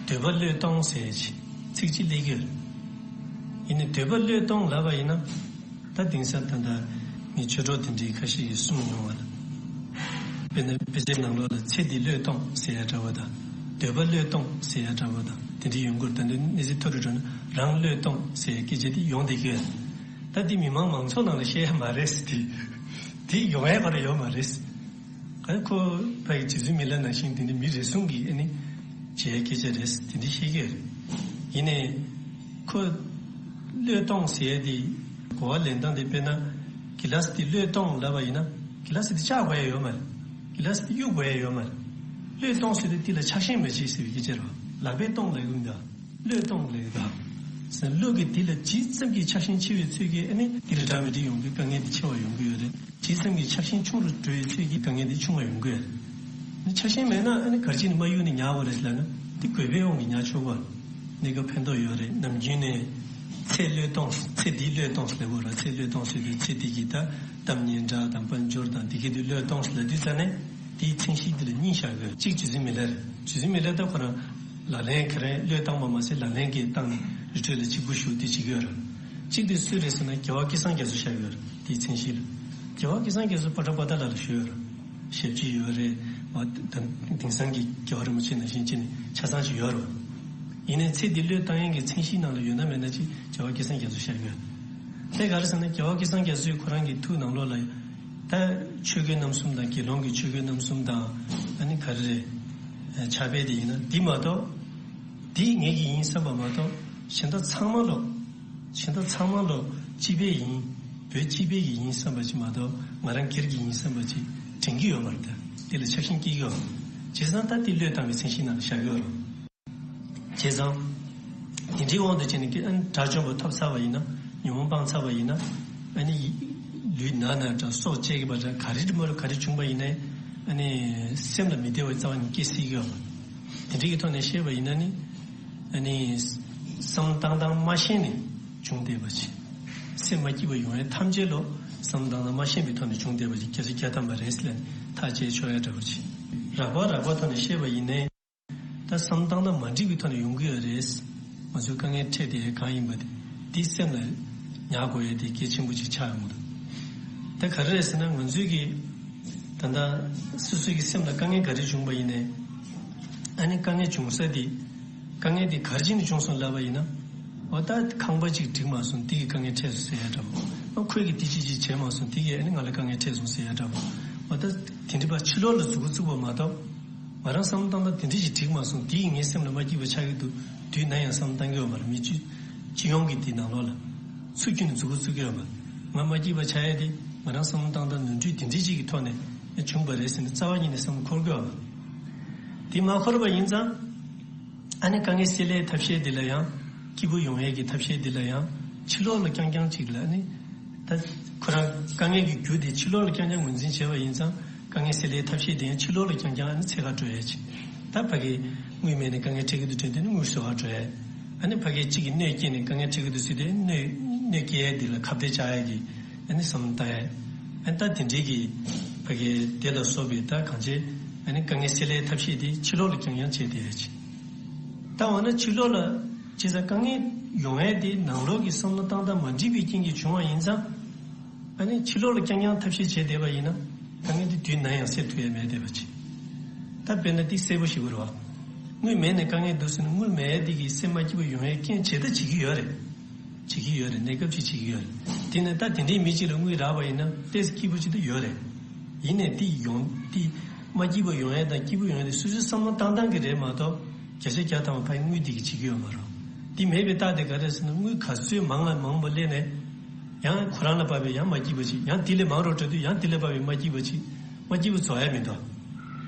འདོད་པ་བློས་གཏོང་ཟེར་ཡ་ཅིག་ཚིག་གཅིག་སླེབས་ཀྱི་ཡོད་རེད། ཡིན་ནའི་འདོད་པ་བློས་གཏོང་ལབ་པ་ཡིན་ན། ད་དེང་སང་ད་ལྟ་ངས་ཆོས་གྲོགས་དེ་འདྲའི་ཁ་ཤས་ཀྱིས་གསུངས་མྱོང་བ་ལ། དཔེར་ན་དཔེ་ཆའི་ནང་ལོགས་ལ་ཚེ་འདི་བློས་གཏོང་ཟེར་ཡ་འདྲ་བོ་དང་། འདོད་པ་བློས་གཏོང་ཟེར་ཡ་འདྲ་བོ་དང་དེ་འདྲ་ཡོང་གི་ཡོད་རེད། ད་ལྟ་གནས་ཚུལ་མཐོ་རུ་འགྲོ་ན་རང་བློས་གཏོང་ཟེར་ཡ་སྐད་ཆ་དེ་ཡོང་བསྡད་ཀྱི་ཡོད། ད་དེ་མི་མང་མང་ཚོགས་ནང་ལ་བཤད་ཡ་མ་རེད་ཟེར། དེ་དེ་ཡོང་ཡ་ག་རེ་ཡོད་མ་རེད། ཨ་ཁོ་ཕ་ཡི་རྗེ་བཙུན་མི་ལ་ནང་བཞིན་དེ་འདྲ་མི་རེ་ཟུང་གིས་ཨ་ནི་བྱས་སྐད་ཆ་རེད་དེ་འདྲ་བཤད་ཀྱི་རེད། ཡིན་ནའི་ཁོ་བློས་གཏོང་ཟེར་ཡ་དེ་གོ་བ་ལེན་སྟངས་དེ་དཔེར་ན་གི་ལ་སི་དེ་བློས་གཏོང་ལབ་པ་ཡིན་ན་གི་ལ་སི་དེ་བཅག་དགོས་ཡ་ཡོད་མ་རེད། གི་ལ་སི་དེ་གཡུག་དགོས་ཡ་ཡོད་མ་རེད། བློས་གཏོང་ཟེར་དུས་དེ་ལ་ཆགས་ཞེན་མ་བྱེད་ཟེར་བའི་སྐད་ཆ་རེད་བ། ལག་པས་གཏོང་ལབ་ཀྱི་མི་འདུག་བློས་གཏོང་ལབ་ཀྱི་འདུག་བ། བློ་གི་དེ་ལ་ཇི་ཙམ་གྱིས་ཆགས་ཞེན་ཆེ་བའི་ཚོད་ཀྱིས་ཨ་ནི་དེ་ལ་འདྲ་མི་འདྲ་ཡོང་གི་དཀའ་ངལ་དེ་ཆེ་བ་ཡོང་གི་ཡོད་རེད། ཇི་ཙམ་གྱིས་ཆགས་ཞེན་ཆུང་རུ་འགྲོ་བའི་ཚོད་ཀྱིས་དཀའ་ངལ་དེ་ཆུང་བ་ཡོང་གི་ཡོད་རེད། ནི་ཆགས་ཞེན་མེད་ན་ཨ་ནི་གར་ཅིག་ནི་མ་གཡུག་ནས་ཉར་བ་རེད་ལབ་ན་དེ་དགོས་པའི་དབང་གིས་ཉར་ཆོག་གི་རེད། གནས་སྐབས་ཕན་ཐོགས་ཡོད་རེད། ནམ་རྒྱུན་ནས་ཚེ་བློས་གཏོང་ཚེ་འདི་བློས་གཏོང་ལབ་དགོས་རེད། ཚེ་བློས་གཏོང་ཟེར་དུས་ཚེ་འདི་གི་ད་གཏམ་སྙན་གྲགས་དང་དཔལ་འབྱོར་དང་དེ་གི་དེ་བློས་གཏོང་ལབ་དུས་ཙ་ནས་དེའི་མཚན་གཞི་འདི་ལ་གཉིས་བཞག་དགོས། གཅིག་རྗེ་བཙུན་མི་ལ་རེད། རྗེ་བཙུན་མི་ལ་ད་ཁོ་རང་ལག་ལེན་ག་རེ་བློས་བཏང་བ་མ་ཟད་ལག་ལེན་གྱི་སྟངས་ནས་རི་ཁྲོད་ལ་གཅིག་པུ་བཞུགས་དེ་བྱེད་ཀྱི་ཡོད་རེད། གཅིག་དེ་སུ་རེད་ཟེར་ན་རྒྱལ་བ་སྐལ་བཟང་རྒྱ་མཚོ་བཞག་ཡོད་རེད། དེའི་མཚན་གཞི་ལ། རྒྱལ་བ་སྐལ་བཟང་རྒྱ་མཚོ་པ་ཊ་པ་ཏ་ལ་ལ་བཞུགས་ཡོད་རེད། ཞབས་ཕྱི་ཡོད་རེད། འོ་ད་དེང་སང་གི་རྒྱལ་བ་རིན་པོ་ཆེ་ནང་བཞིན་ཅིག་ནས་ཆ་ཚང་ཞིག་ཡོད་རེད། ཡིན་ནའི་ཚེ་འདི་བློས་བཏང་ཡས་ཀྱི་མཚན་གཞིའི་ནང་ལ་ཡོད་ན་མེད་ན་ཅིག་རྒྱལ་བ་སྐལ་བཟང་རྒྱ་མཚོ་བཞག་ཡོད། དེ་ག་རེ་ཟེར་ན་རྒྱལ་བ་སྐལ་བཟང་རྒྱ་མཚོས་ཁོ་རང་གི་ཐུགས་ནང་ལོགས་ལ་ད་ཆོས་གོས་རྣམ་གསུམ་དང་དགེ་སློང་གི་ཆོས་གོས་རྣམ་གསུམ་དང་ཨ་ནི་ག་རེ་རེད། ཕྱག་དཔེ་དེ་ཡིན་ན་འདི་མ་གཏོགས། འདི་ངེད་ཀྱི་ཡིན་བསམ་པ་མ་གཏོགས་གཞན་དག་ཚང་མ་ལོ། གཞན་དག་ཚང་མ་ལོ་སྤྱི་པའི་ཡིན། བོད་སྤྱི་པའི་གི་ཡིན་བསམ་པ་ཅིག་མ་གཏོགས་ང་རང་སྒེར་གྱི་ཡིན་བསམ་པ་ཅིག་དྲན་གྱི་ཡོད་མ་རེད། ད་དེ་ལ་ཆགས་ཞེན་སྐྱེ་གི་ཡོད་མ་རེད། བྱས་ཙང་ད་དེ་བློས་བཏང་བའི་མཚན་གཞིའི་ནང་ལ་བཞག་གི་ཡོད་རེད། བྱས་ཙང་། དེ་འདྲའི་དབང་དུ་བྱས་ནས་ཀྱི་ཨ་ནི་དགྲ་བཅོམ་པ་ཐོབ་ཚར་བ་ཡིན་ན་ཉོན་མོངས་སྤངས་ཚར་བ་ཡིན་ན་ཨ་ནི་ལུས་ན་ན་འདྲ་སྲོག་བཅད་ཀྱི་པ་འདྲ་ག་རེ་མ་རུ་ག་རེ་བྱུང་པ་ཡིན་ནའི་ཨ་ནི་སེམས་ལ་མི་བདེ་བའི་རྩ་བ་ནས་སྐྱེ་སྲིད་ཀྱི་ཡོད་མ་རེད། དེ་འདྲའི་གི་ཐོག་ནས་བཤད་པ་ཡིན་ན་ནི་ཨ་ནི་བསམ་བློ་བཏང་སྟངས་མ་ཤེས་ནས་བྱུང་བསྡད་པ་ཅིག་སེམས་མ་སྐྱིད་པ་ཡོང་ཡས་ཐམས་ཅད་ལོ་བསམ་བློ་བཏང་སྟངས་མ་ཤེས་པའི་ཐོག་ནས་བྱུང་བསྡད་པ་ཅིག་བརྒྱ་ཆ་བརྒྱ་ཐམ་པ་རེད་ཟེར་ལབ་ནས་ཐག་བཅད་ཆོག་ཡ་འདྲ་པོ་ཅིག་རགས་པ་རགས་པ་ཐོག་ནས་བཤད་པ་ཡིན་ནའི། ད་བསམ་བཏང་ན་མ་འགྲིག་པའི་ཐོག་ནས་ཡོང་གི་ཡོད་རེད། ང་ཚོའི་དཀའ་ངལ་འཕྲད་དེ་གང་ཡིན་པ་དེ་འདི་སེམས་ལ་ཉར་དགོས་ཡ་དེ་གལ་ཆེན་པོ་ཅིག་ཆགས་ཡོང་གི་འདུག་ད་ག་རེ་རེད་ཟེར་ན་ང་ཚོའི་གི་ད་ལྟ་སོ་སོའི་གི་སེམས་ལ་དཀའ་ངལ་ག་རེ་བྱུང་པ་ཡིན་ནའི་ཨ་ནི་དཀའ་ངལ་བྱུང་ས་དེ་དཀའ་ངལ་དེ་ག་རེ་བྱས་ནས་བྱུང་སོང་ལབ་པ་ཡིན་ན་འོ་ད་ཁང་པ་ཅིག་འགྲིག་མ་སོང་དེ་གི་དཀའ་ངལ་འཕྲད་སོང་ཟེར་ཡ་འདྲ་པོ་འོ་ཁོས་གི་དེ་ཅི་ཅི་བྱས་མ་སོང་དེ་གི་ཨ་ནི་ང་ལ་དཀའ་ངལ་འཕྲད་སོང་ཟེར་ཡ་འདྲ་པོ་འོ་ད་དེ་འདྲི་པ་ཕྱི་ལོགས་ལ་མཛུ་གུ་བཙུགས་པ་མ་གཏོགས། ང་རང་བསམ་བློ་བཏང་སྟངས་དེ་འདྲ་ཞིག་འགྲིག་མ་སོང་། དེ་ཡིས་ངའི་སེམས་ལ་མ་སྐྱིད་པ་ཆགས་ཀྱི་འདུག་དུས་ནམ་ཡང་བསམ་བློ་བཏང་གི་ཡོད་མ་རེད། མི་སྤྱི་སྤྱི་ཡོངས་ཀྱི་དེ་ནང་ལོགས་ལ་ཚུར་ཁྱོན་ནས་མཛུ་གུ་བཙུགས་ཀྱི་ཡོད་མ་རེད། ང་མ་སྐྱིད་པ་ཆགས་ཡས་དེ་ང་རང་བསམ་བློ་བཏང་སྟངས་ནོར་འཁྲུལ་དེ་འདྲ་ཞིག་གི་ཐོག་ནས་བྱུང་བ་རེད་ཟེར་ནས་རྩ་བ་ཉིད་ནས་བསམ་བློ་འཁོར་གྱི་ཡོད་མ་རེད། དེ་མ་འཁོར་བ་ཡིན་ཙང་ཨ་ནི་དཀའ་ངལ་སེལ་ཡས་ཐབས་ཤེས་དེ་ལ་ཡང་སྐྱིད་པོ་ཡོང་ཡས་ཀྱི་ཐབས་ཤེས་དེ་ལ་ཡང་ཕྱི་ལོགས་ལ་རྐྱང་རྐྱང་ཅིག་ལ་ཨ་ནི། ད་ཁོ་རང་དཀའ་ངལ་གྱི་རྒྱུ་དེ་ཕྱི་ལོགས་ལ་རྐྱང་རྐྱང་ངོས་འཛིན་བྱས་པ་ཡིན་ཙང་དཀའ་ངལ་སེལ་ཡའི་ཐབས་ཤེས་དེ་ཡང་ཕྱི་ལོགས་ལ་རྐྱང་རྐྱང་ཨ་ནི་འཚོལ་ག་འགྲོ་ཡས་ཅིག་ད་ཕ་གི་དངུལ་མེད་ནས་དཀའ་ངལ་འཕྲད་ཀྱི་འདུག་དྲན་དུས་ནི་དངུལ་བཟོ་ག་འགྲོ་ཡས། ཨ་ནི་ཕ་གི་གཅིག་གིས་གནོད་སྐྱེལ་ནས་དཀའ་ངལ་འཕྲད་ཀྱི་འདུག་ཟེར་དུས་གནོད་གནོད་སྐྱེལ་ཡས་དེ་ལ་ཁ་གཏད་བཅག་ཡས་ཀྱི་ཨ་ནི་བསམ་བློ་བཏང་ཡས། ཨ་ནི་ད་དེ་འདྲའི་གི་ཕ་གི་དེ་ལ་སོགས་པའི་ད་གང་བྱས་ཨ་ནི་དཀའ་ངལ་སེལ་ཡའི་ཐབས་ཤེས་དེ་ཕྱི་ལོགས་ལ་རྐྱང་རྐྱང་བྱས་བསྡད་ཡས་ཅིག་ད་འོ་ན་ཕྱི་ལོགས་ལ་བྱས་ཙང་དཀའ་ངལ་ཡོང་ཡས་དེ་ནང་ལོགས་ཀྱི་བསམ་བློ་བཏང་སྟངས་མ་འགྲིག་པའི་རྐྱེན་གྱིས་བྱུང་བ་ཡིན་ཙང་། ཨ་ནི་ཕྱི་ལོགས་ལ་རྐྱང་རྐྱང་ཐབས་ཤེས་བྱས་བསྡད་པ་ཡིན་ན་དཀའ་ངལ་དེ་དུས་ནམ་ཡང་སེལ་ཐུབ་ཡས་མེད་བསྡད་པ་ཅིག་ད་དཔེར་ན་དེ་གསལ་པོ་ཞིག་རེད་བ། དངུལ་མེད་ནས་དཀའ་ངལ་འདུག་ཟེར་ན་དངུལ་མེད་ཡས་དེ་གིས་སེམས་མ་སྐྱིད་པ་ཡོང་ཡས་རྐྱེན་བྱེད་ད་བྱེད་ཀྱི་ཡོད་རེད། བྱེད་ཀྱི་ཡོད་རེད། གནས་སྐབས་ཅིག་བྱེད་ཀྱི་ཡོད་རེད། དེ་ནས་ད་དེ་འདྲའི་མི་གཅིག་ལ་དངུལ་རག་པ་ཡིན་ན་ཏོག་ཙམ་སྐྱིད་པོ་ཅིག་ད་ཡོད་རེད། ཡིན་ནའི་དེ་ཡོང་དེ་མ་སྐྱིད་པ་ཡོང་ཡས་དང་སྐྱིད་པོ་ཡོང་ཡས་དེ་སོ་སོའི་བསམ་བློ་བཏང་སྟངས་ཀྱི་རེད་མ་གཏོགས་བརྒྱ་ཆ་བརྒྱ་ཐམ་པ་ཕ་གི་དངུལ་དེ་གིས་བྱེད་ཀྱི་ཡོད་མ་རེད། དེ་མེད་པའི་རྟགས་དེ་ག་རེ་ཟེར་ན་དངུལ་ག་ཚོད་མང་ལ་མང་བ་སླེབས་ནས་ཡང་ཁོ་རང་ལ་བབས་པའི་ཡང་མ་སྐྱིད་པ་ཅིག་ཡང་དེ་ལས་མང་རུ་འགྲོ་དུས་ཡང་དེ་ལས་བབས་པའི་མ་སྐྱིད་པ་ཅིག་མ་སྐྱིད་པ་རྫོགས་ཡས་མི་འདུག་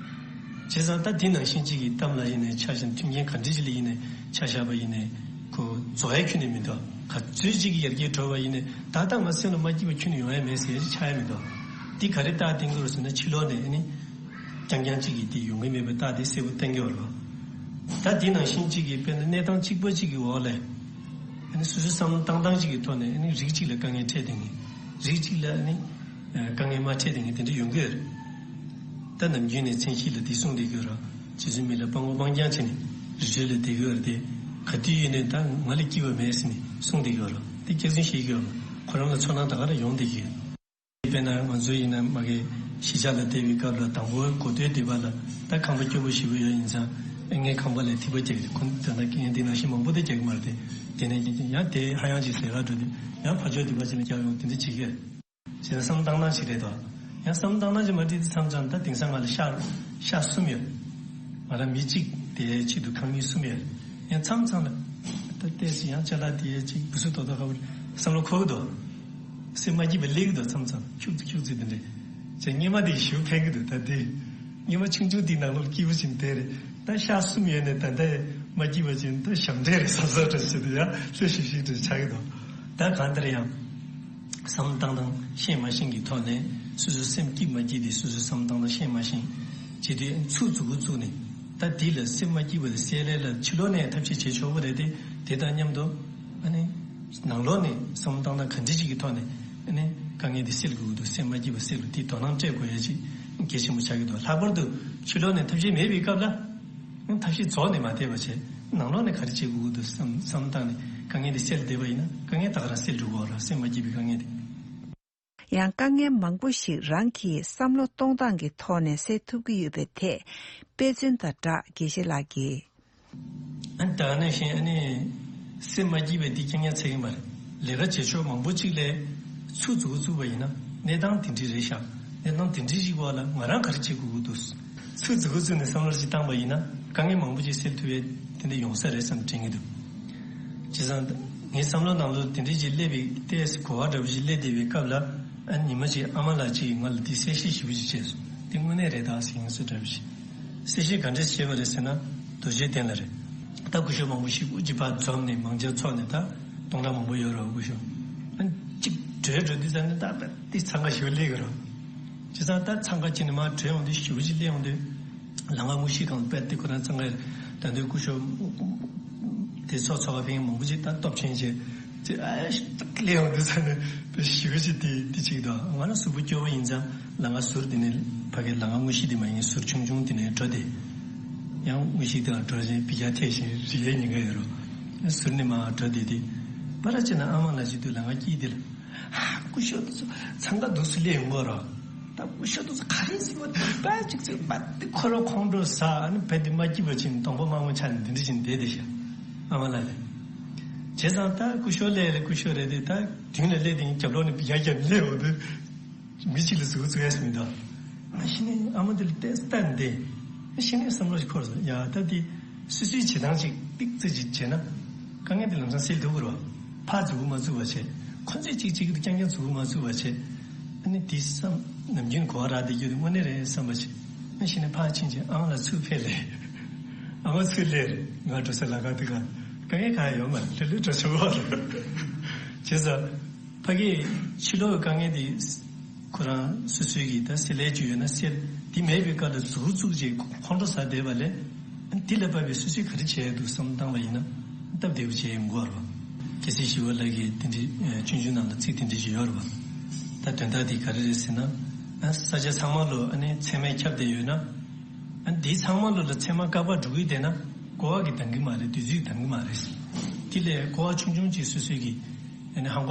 བྱས་ཙང་ད་འདི་ནང་བཞིན་གཅིག་གི་གཏམ་ལ་ཡིན་ནའི་ཆ་བཞག་མཐུན་རྐྱེན་ག་འདྲ་ཅིག་ལ་ཡིན་ནའི་ཆ་བཞག་པ་ཡིན་ནའི་ཁོ་རྫོགས་ཡ་ཁྱོན་ནས་མི་འདུག་ག་ཚོད་ཅིག་གི་ཡར་རྒྱས་འགྲོ་བ་ཡིན་ནའི་ད་ལྟ་ང་སེམས་ལ་མ་སྐྱིད་པ་ཁྱོན་ནས་ཡོང་ཡ་མེད་ཟེར་ཡ་ཅིག་ཆགས་ཡ་མི་འདུག་འདི་ག་རེ་རྟགས་བསྟན་གྱི་རེད་ཟེར་ན་ཕྱི་ལོགས་ནས་ཨ་ནི་རྐྱང་རྐྱང་གཅིག་གིས་འདི་ཡོང་གི་མེད་པའི་རྟགས་དེ་གསལ་པོ་བསྟན་གྱི་ཡོད་རེད་བ། ད་འདི་ནང་བཞིན་གཅིག་གིས་དཔེར་ན་གནས་སྟངས་གཅིག་པ་གཅིག་གི་འོག་ལ་ཨ་ནི་སོ་སོའི་བསམ་བློ་བཏང་སྟངས་གཅིག་གི་ཐོག་ནས་ཨ་ནི་རིགས་གཅིག་ལ་དཀའ་ངལ་འཕྲད་བསྡད་མཁན། རིགས་གཅིག་ལ་ཨ་ནི་དཀའ་ངལ་མ་འཕྲད་བསྡད་མཁན་དེ་འདྲ་ཡོང་གི་ཡོད་རེད། ད་ནམ་རྒྱུན་ནས་མཚན་ཤས་ལ་འདི་གསུངས་བསྡད་ཀྱི་ཡོད་ར། རྗེ་བཙུན་མི་ལ་སྤྲང་པོ་སྤྲང་རྐྱང་བྱས་ནས་རི་ཁྲོད་ལ་བསྡད་ཀྱི་ཡོད་རེད་དེ། ག་དུས་ཡིན་ནའི་ད་ང་ལ་སྐྱིད་པ་མེད་ཟེར་ནས་གསུངས་བསྡད་ཀྱི་ཡོད་ར། དེ་སྐྱག་རྫུན་བཤད་ཀྱི་ཡོད་ར། ཁོ་རང་ལ་ཚོར་སྣང་ད་ག་རང་ཡོང་བསྡད་ཀྱི་ཡོད། དཔེར་ན་ང་ཚོ་ཡིན་ན་མ་གི་གཞིས་ཆགས་ལ་བསྡད་པའི་སྐབས་ལ་དང་པོའི་འགོ་སྟོད་སྡོད་པ་ལ་ད་ཁང་པ་སྐྱོ་པོ་ཞེ་པོ་ཡོད་ཡིན་ཙང་ཨེ་ངའི་ཁང་པ་ལ་ཐིགས་པ་རྒྱག་གི་རེད། ཁོང་ད་ལྟ་ངས་འདི་ནང་བཞིན་མང་པོ་དེ་རྒྱག་གི་མ་རེད་དེ། དེ་ནས་ཡང་དེ་ཧ་ཡང་ཅིག་ཟེར་ག་འགྲོ་དུས་ཡང་ཕར་ཕྱོགས་སྡོད་པ་ཅིག་ལ་རྒྱག་ཡོང་དེ་འདྲ་བྱེད་ཀྱི་ཡོད། བྱས་ན་བསམ་བློ་བཏང་སྟངས་ཤིག་རེད་དོ། ཡང་བསམ་བློ་བཏང་སྟངས་ཤིག་མ་འགྲིག་དུས་མཚམས་མཚམས་ད་དེང་སང་ང་ལ་ཤག་ཤག་གསུམ་ཡོད། ང་རང་མི་གཅིག་དེའི་ཆེད་དུ་ཁང་མིག་གསུམ་ཡོད། ཡང་མཚམས་མཚམས་ལ་ད་ལྟས་སུ་ཡང་ཅ་ལག་དེའི་ཅིག་བུ་སུ་དོ་དོ་ཁ་བུར་བསམ་བློ་འཁོར་གི་འདུག་སེམས་མ་སྐྱིད་པ་སླེབས་ཀྱི་འདུག་མཚམས་མཚམས་ཁྱུག་ཙི་ཁྱུག་ཙི་དེ་འདྲས། བྱས་སྔོན་མ་དེ་ཞེ་པོ་ཕན་གྱི་འདུག་ད་དེ་སྔོན་མ་ཆུང་ཆུང་དེའི་ནང་ལོགས་སྐྱིད་པོ་བྱས་ནས་བསྡད་རེད། ད་ཤག་གསུམ་ཡོད་ནས་ད་ལྟ་མ་སྐྱིད་པ་བྱས་ནས་ད་ཞབས་འདྲེན་རེད་བསམ་བསམ་འདྲ་བྱས་ཏེ་ཡང་ལྷོད་ཤིག་ཤིག་འདྲ་ཆགས་ཀྱི་འདུག་ད་གང་ལྟར་ཡང་། བསམ་བློ་བཏང་སྟངས་ཤེས་མ་ཤེས་ཀྱི་ཐོག་ནས་སོ་སོའི་སེམས་སྐྱིད་མ་སྐྱིད་དེ་སོ་སོའི་བསམ་བློ་བཏང་སྟངས་ཤེས་མ་ཤེས། བྱེད་དུས་ཚུར་མཛུབ་གུ་བཙུགས་ནས་ད་འདི་ལ་སེམས་མ་སྐྱིད་པ་དེ་སེལ་ཡས་ལ་ཕྱི་ལོགས་ནས་ཐབས་ཤེས་བྱེད་ཆོག་གི་རེད་དེ། དེ་དང་མཉམ་དུ་ཨ་ནི་ནང་ལོགས་ནས་བསམ་བློ་བཏང་སྟངས་ག་འདྲ་ཞིག་གི་ཐོག་ནས་ཨ་ནི་དཀའ་ངལ་དེ་སེལ་དགོས་ཀྱི་འདུག་སེམས་མ་སྐྱིད་པ་སེལ་དགོས་དེ་དོ་སྣང་སྤྲད་དགོས་ཡ་ཅིག་གལ་ཆེན་པོ་ཆགས་ཀྱི་འདུག་ལྷག་པར་དུ་ཕྱི་ལོགས་ནས་ཐབས་ཤེས་མེད་པའི་སྐབས་ལ། ཐབས་ཤེས་རྫོགས་ནས་མ་བསྡད་པ་བྱས། ནང་ལོགས་ནས་ག་རེ་བྱེད་དགོས་ཀྱི་འདུག་བསམ་བསམ་བཏང་ནས་དཀའ་ངལ་དེ་སེལ་བསྡད་པ་ཡིན་ན་དཀའ་ངལ་ད་ག་རང་སེལ་འགྲོ་གི་ཡོད་རེད། སེམས་མ་སྐྱིད་པའི་དཀའ་ངལ་དེ། ཡང་དཀའ་ངལ་མང་པོ་ཞིག་རང་གིས་བསམ་བློ་གཏོང་སྟངས་ཀྱི་ཐོག་ནས་སེལ་ཐུབ་ཀྱི་ཡོད་པའི་ཐད་དཔེ་མཚོན་དང་སྦྲགས་དགེ་བཤེས་ལགས་ཀྱིས། ཨ་ནི་ད་ག་ནང་བཞིན་ཨ་ནི་སེམས་མ་སྐྱིད་པའི་དེ་རྐྱང་རྐྱང་ཚད་ཀྱི་མ་རེད། ལས་ཀ་བྱེད་ཕྱོགས་མང་པོ་གཅིག་ལ་ཚུར་མཛུབ་གུ་བཙུགས་པ་ཡིན་ན་གནས་སྟངས་དེ་འདྲ་རེད་ཤག་གནས་སྟངས་དེ་འདྲ་ཞིག་འོག་ལ་ང་རང་ག་རེ་བྱེད་དགོས་ཀྱི་འདུག་ཚུར་མཛུབ་གུ་བཙུགས་ནས་བསམ་བློ་ཞིག་བཏང་པ་ཡིན་ན་དཀའ་ངལ་མང་པོ་ཅིག་སེལ་ཐུབ་ཡས་དེ་འདྲ་ཡོང་ས་རེད་བསམ་དྲན་གྱི་འདུག་བྱས་ཙང་ངའི་བསམ་བློ་ནང་ལ་དེ་འདྲ་ཅིག་སླེབས་པའི་ཏོག་ཙམ་གོ་བ་འདྲ་པོ་ཞིག་སླེབས་བསྡད་པའི་སྐབས་ལ་ཨ་ཉི་མ་ཅིག་ཨ་མ་ལགས་ཅིག་གིས་ང་ལ་འདི་གསལ་བཤད་ཞེ་པོ་ཅིག་བྱས་སོང་། འདི་དངོས་གནས་རེད་ད་ཟེར་ཡིན་སྲོལ་འདྲ་པོ་ཞིག་གསལ་བཤད་ག་འདྲས་བྱས་པ་རེད་ཟེར་ན། རྡོ་རྗེ་གདན་ལ་རེད། ད་སྐུ་ཞབས་མང་པོ་ཞིག་དབུ་ཅིག་ཕར་འཛོམས་ནས་མང་ཇ་ཚོགས་ནས་ད་སྟོང་ཕྲག་མང་པོ་ཡོད་རེད་སྐུ་ཞབས། ཨ་གཅིག་གྲོས་གྲོས་དུས་ཙམ་ནས་ད་དཔེ་འདི་འཚང་ཁ་ཞེ་པོ་སླེབས་ཀྱི་རེད། བྱས་ཙང་ད་འཚང་ཁ་བྱས་ནས་མར་བྲོས་ཡོང་དུས་ཞེ་པོ་ཅིག་སླེབས་ཡོང་དུས། ལམ་ཁ་དངོས་གཞིའི་སྒང་ལ་དཔེ་འདི་ཁོ་རང་འཚང་ཁ་ད་དུང་སྐུ་ཞབས་དེ་ཚོགས་ཚོགས་པ་ཕན་མང་པོ་ཅིག་ད་སྟོབས་ཆེན་བྱས། ཅེས་ཨ་ཞིག་སླེབས་ཡོང་དུས་ཙམ་ནས་དཔེ་ཞེ་པོ་ཅིག་དེ་དེ་ཅིག་དང་ང་རང་གཟུགས་པོ་སྐྱོ་བོ་ཡིན་ཙང་ལམ་ཁ་ཟུར་དེ་ནས་ཕ་གིའི་ལམ་ཁ་དངོས་གཞི་དེ་མ་ཡིན་ཟུར་ཆུང་ཆུང་དེ་ནས་འགྲོ་དེ། ཡང་དངོས་གཞི་དེ་ལ་འགྲོ་བཞིན་བི་ཀ་ཐེ་བཞིན་རི་ཡའི་ཉེན་ཁ་ཡོད་རུང་ཟུར་ནས་མར་འགྲོ་དེ་དེ། པ་ར་ཅེ་ན་ཨ་མ་ལགས་ཅིག་དུས་ལམ་ཁ་དཀྱིལ་དེ་ལ་ཨ་སྐུ་ཞབས་དེ་ཚོ་འཚང་ཁ་འདུག་སུ་སླེབས་ཡོང་གོ་རོགས། ད་སྐུ་ཞབས་དེ་ཚོ་ག་རེ་ཟེར་བ་དཔེ་ཅིག་ཚོད་པ་དེ་ཁོ་རང་ཁོང་ཁྲོ་ཟ་ཨ་ནི་བས་དེ་མ་སྐྱིད་པ་ཕྱིན་གདོང་པ་དམར་མོ་ཆགས་ནས་འདི་འདྲ་བཞིན་བསྡད་དེ་ཤག་ཨ་མ་ལགས་ལས། བྱས་ཙང་ད་སྐུ་ཞབས་སླེབས་རེད་སྐུ་ཞབས་རེད་དེ་ད་མདུན་ལ་སླེབས་དེ་རྒྱབ་ལོགས་ནས་ཡར་རྒྱབ་ནས་སླེབས་འོང་དུས། མི་གཅིག་ལ་གཟུགས་པོ་བཙུགས་ཡས་སུ་མི་འདུག་ཨ་ཤི་ནས་ཨ་མ་དེ་ལ་ལྟས་ལྟ་འདི། ཨ་ཤི་ནས་བསམ་བློ་ཞིག་འཁོར་སོང་ཡ་ད་དེ་སོ་སོའི་བྱེད་སྟངས་ཅིག་ཏིག་ཙི་ཅིག་བྱས་ན་དཀའ་ངལ་དེ་ལམ་སང་སེལ་ཐུབ་ཀྱི་རེད་བ། ཕར་མཛུབ་གུ་མ་བཙུགས་པ་བྱས། ཁོ་ཚོས་གཅིག་གཅིག་གིས་རྐྱང་རྐྱང་མཛུབ་གུ་མ་བཙུགས་པ་བྱས། ཨ་ནི་དེ་བསམ་ནམ་རྒྱུན་གོ་བ་རག་བསྡད་རྒྱུ་དེ་དངོས་གནས་རེད་བསམ་པ་བྱས། ཨ་ཤི་ནས་ཕར་ཕྱིན་བྱས་ཨ་མ་ལགས་ཚུར་ཕེབས་ལས། ཨ་མ་ཚུར་སླེབས་རེད་ང་འགྲོ་ས་ལམ་ཁ་དེ་ག་དཀའ་ངལ་གང་ཡང་ཡོད་མ་རེད་ལྷོད་ལྷོད་འགྲོ་ཆོག་གི་རེད། བྱས་ཙང་། ཕ་གིའི་ཕྱི་ལོགས་ཀྱི་དཀའ་ངལ་དེ་ཁོ་རང་སོ་སོའི་གི་ད་སེལ་ལས་ཅིག་ཡོད་ན་སེལ་དེ་མེད་པའི་སྐབས་ལ་མཛུབ་གུ་བཙུགས་བྱས་ཁོང་ཁྲོ་ཟ་བསྡད་པ་ལས་དེ་ལ་བབས་པའི་སོ་སོས་ག་རེ་བྱས་འདུག་བསམ་བཏང་བ་ཡིན་ན་སྟབས་བདེ་པོ་བྱས་ཡོང་གི་རེད་བ། རྒྱལ་སྲས་ཞི་བ་ལྷ་གིས་དེ་འདྲའི་ཆུང་ཆུང་ནང་ལ་ཚིག་དེ་འདྲ་ཞིག་ཡོད་རེད་བ། ད་དོན་དག་དེ་ག་རེ་རེད་ཟེར་ན། ས་ཆ་ཚང་མ་ལོ་ཨ་ནི་ཚེར་མས་ཁྱབ་བསྡད་ཡོད་ན། ཨ་འདི་ཚང་མ་ལོ་ལ་ཚེར་མ་དཀར་པོ་འགྲོ་གི་བསྡད་ན་ཀོ་བ་གིས་འདང་གི་མ་རེད་བདུད་རྩིས་འདང་གི་མ་རེད། དེ་ལས་ཀོ་བ་ཆུང་ཆུང་ཅིག་སོ་སོའི་གི་ཨ་ནི་ཧང་པ་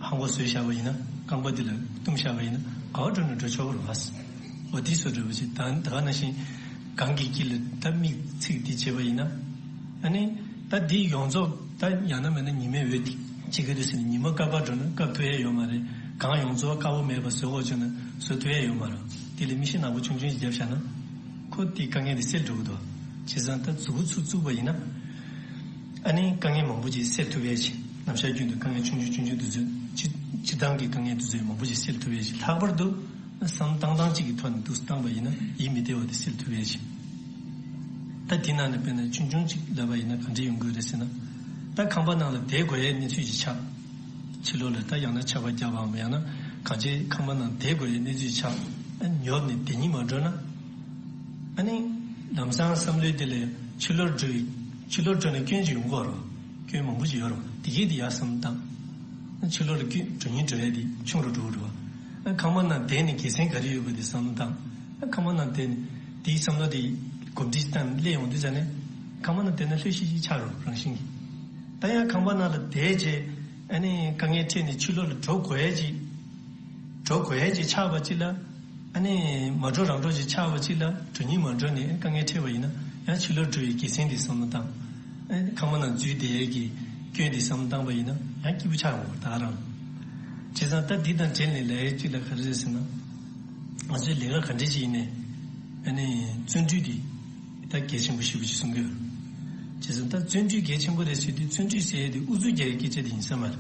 ཧང་པ་བཟོས་བཞག་པ་ཡིན་ན་རྐང་པ་འདི་ལ་བཏུམས་བཞག་པ་ཡིན་ན་ག་བ་འགྲོ་ན་འགྲོ་ཆོག་གི་རེད་བ། འོ་དེ་བཟོ་འདྲ་བ་ཅིག་ད་ད་ག་ནང་བཞིན་གང་གི་དཀྱིལ་ལ་ད་མིག་ཚིག་འདི་བྱས་པ་ཡིན་ན་ཨ་ནི་ད་འདི་ཡོངས་རྫོགས་ད་ཡང་ན་མིན་ན་ཉི་མའི་འོད་ཅིག་གི་དུས་ཟིན་ཉི་མ་སྐར་པ་འགྲོ་ན་སྐབས་ཐུབ་ཡས་ཡོད་མ་རེད། གང་ཡོངས་རྫོགས་དཀར་པོ་མེད་པ་བཟོ་དགོས་བྱུང་ན་བཟོ་ཐུབ་ཡས་ཡོད་མ་རེད། དེ་ལས་མིག་ཤེལ་ནག་པོ་ཆུང་ཆུང་ཞིག་བརྒྱབ་བཞག་ན། ཁོ་དེའི་དཀའ་ངལ་དེ་སེལ་འགྲོ་གི་འདུག་བྱས་ཙང་ད་མཛུབ་གུ་ཚུར་བཙུགས་པ་ཡིན་ན། ཨ་ནི་དཀའ་ངལ་མང་པོ་ཅིག་སེལ་ཐུབ་ཡས་ཤིག་ནམ་ཞག་རྒྱུན་དུ་དཀའ་ངལ་ཆུང་ཆུང་ཆུང་ཆུང་དུས་ཚོད་སྤྱི་སྤྱི་བཏང་གི་དཀའ་ངལ་དུས་ཚོད་མང་པོ་ཅིག་སེལ་ཐུབ་ཡས་ཤིག་ལྷག་པར་དུ་བསམ་བཏང་སྟངས་གཅིག་གི་ཐོག་ནས་འདུག་སེ་བཏང་པ་ཡིན་ན་ཡིད་མི་བདེ་བ་དེ་སེལ་ཐུབ་ཡས་ཤིག་ད་དེ་ནང་ནས་དཔེར་ན་ཆུང་ཆུང་གཅིག་ལབ་པ་ཡིན་ན་ག་འདྲ་ཡོང་གི་རེད་ཟེར་ན། ད་ཁང་པ་ནང་ལ་བསྡད་དགོས་ཡའི་གནས་ཚུལ་ཅིག་ཆགས། ཕྱི་ལོགས་ལ་ད་ཡང་ན་ཆར་པ་བརྒྱབ་པའམ་ཡང་ན་གང་ཅིའི་ཁང་པ་ནང་བསྡད་དགོས་ཡའི་གནས་ཚུལ་ཆགས། ཨ་ནི་ཉོབ་ནས་བསྡད་སྙིང་མ་འདོད་ན། ཨ་ནི་ལམ་སང་བསམ་བློའི་དེ་ལས་ཕྱི་ལོགས་འགྲོ་ཡི། ཕྱི་ལོགས་འགྲོ་ནས་སྐྱོན་ཅིག་ཡོང་གི་ཡོད་རེད། སྐྱོན་མང་པོ་ཅིག་ཡོད་རེད། དེ་གས་དེ་ཡར་བསམ་བློ་བཏང་། ཨ་ནི་ཕྱི་ལོགས་ལ་སྐྱོན་འགྲོ་སྙིང་འདོད་ཡ་དེ་ཆུང་རུ་འགྲོ་གི་འདུག་ཨ་ཁང་པ་ནང་བསྡད་ནས་དགེ་མཚན་ག་རེ་ཡོད་པ་དེ་བསམ་བློ་བཏང་། ཨ་ཁང་པ་ནང་བསྡད་ནས་དེའི་བསམ་བློ་དེ་གོམས་འདྲིས་བཏང་སླེབས་ཡོང་དུས་ཙ་ནས་ཁང་པ་ནང་བསྡད་ན་ལྷོད་ཤིག་ཤིག་ཆགས་རོགས་རང་བཞིན་གྱིས། ད་ཡང་ཁང་པ་ནང་ལ་བསྡད་རྗེས་ཨ་ནི་དཀའ་ངལ་འཕྲད་ནས་ཕྱི་ལོགས་ལ་འགྲོ་དགོས་ཡ་ཅིག་འགྲོ་དགོས་ཡ་ཅིག་ཆགས་པ་ཅིག་ལ། ཨ་ནི་མ་འགྲོ་རང་འགྲོ་ཅིག་ཆགས་པ་ཅིག་ལ་འགྲོ་སྙིང་མ་འདོད་ནས་དཀའ་ངལ་འཕྲད་པ་ཡིན་ན་ཡང་ཕྱི་ལོགས་འགྲོ་བའི་དགེ་མཚན་དེ་བསམ་བློ་བཏང་། ཨ་ནི་ཁང་པ་ནང་འཛུལ་བསྡད་ཡས་ཀྱི་སྐྱོན་དེ་བསམ་བློ་བཏང་པ་ཡིན་ན་ཡང་སྐྱིད་པོ་ཆགས་འོང་བ་ད་ག་རང་། བྱས་ཙང་ད་འདི་དང་འབྲེལ་ནས་ལས་ཡས་གཅིག་ལ་ག་རེ་རེད་ཟེར་ན། ང་ཚོའི་ལས་ཀ་ག་འདྲ་ཅིག་ཡིན་ནའི་ཨ་ནི་བརྩོན་འགྲུས་དེ་ད་གལ་ཆེན་པོ་ཞེ་པོ་ཅིག་གསུང་གི་ཡོད། བྱས་ཙང་ད་བརྩོན་འགྲུས་གལ་ཆེན་པོ་རེད་ཟེར་དུས་བརྩོན་འགྲུས་ཟེར་ཡས་དེ་ཨུ་ཚུགས་རྒྱག་ཡས་སྐད་ཆ་དེ་ཡིན་ས་མ་རེད།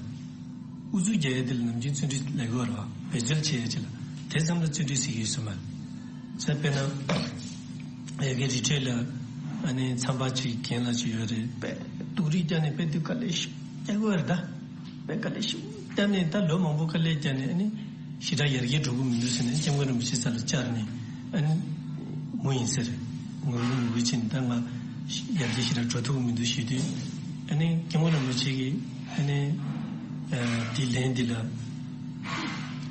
ཨུ་ཚུགས་རྒྱག་ཡས་དེ་ལ་ནམ་རྒྱུན་བརྩོན་འགྲུས་ལས་དགོས་རེད་བ། འབད་རྩོལ་བྱེད་ཡས་ཅིག་ལ་དེ་ཙམ་ལ་བརྩོན་འགྲུས་ཟེར་གྱི་ཡོད་ས་མ་རེད། ས་དཔེར་ན། ཡ་གི་རི་ཁྲོད་ལ་ཨ་ནི་མཚམས་པ་ཅིག་གྱེན་ལ་ཅིག་ཡོད་རེད། དཔེ་སྡུག་རུས་བསྐྱལ་ནས་དཔེ་སྡུག་དཀའ་ལས་ཤུགས་རྒྱག་དགོས་རེད་ད། དཔེ་དཀའ་ལས་ཤུགས་བསྐྱལ་ནས་ད་ལོ་མང་པོ་དཀའ་ལས་བརྒྱབ་ནས་ཨ་ནི་ཞེ་དྲག་ཡར་རྒྱས་འགྲོ་གི་མི་འདུག་ཟེར་ནས་སྐྱབས་མགོན་རིན་པོ་ཆེ་རྩ་ལ་བཅར་ནས་ཨ་ནི་ངུ་ཡིན་ཟེར། ངུ་ངུ་ངུ་གི་ཕྱིན་ད་ང་ཡར་རྒྱས་ཞེ་དྲག་འགྲོ་ཐུབ་ཀྱི་མི་འདུག་ཞུས་དུས་ཨ་ནི་སྐྱབས་མགོན་རིན་པོ་ཆེ་གིས་ཨ་ནི་དེའི་ལན་འདི་ལ།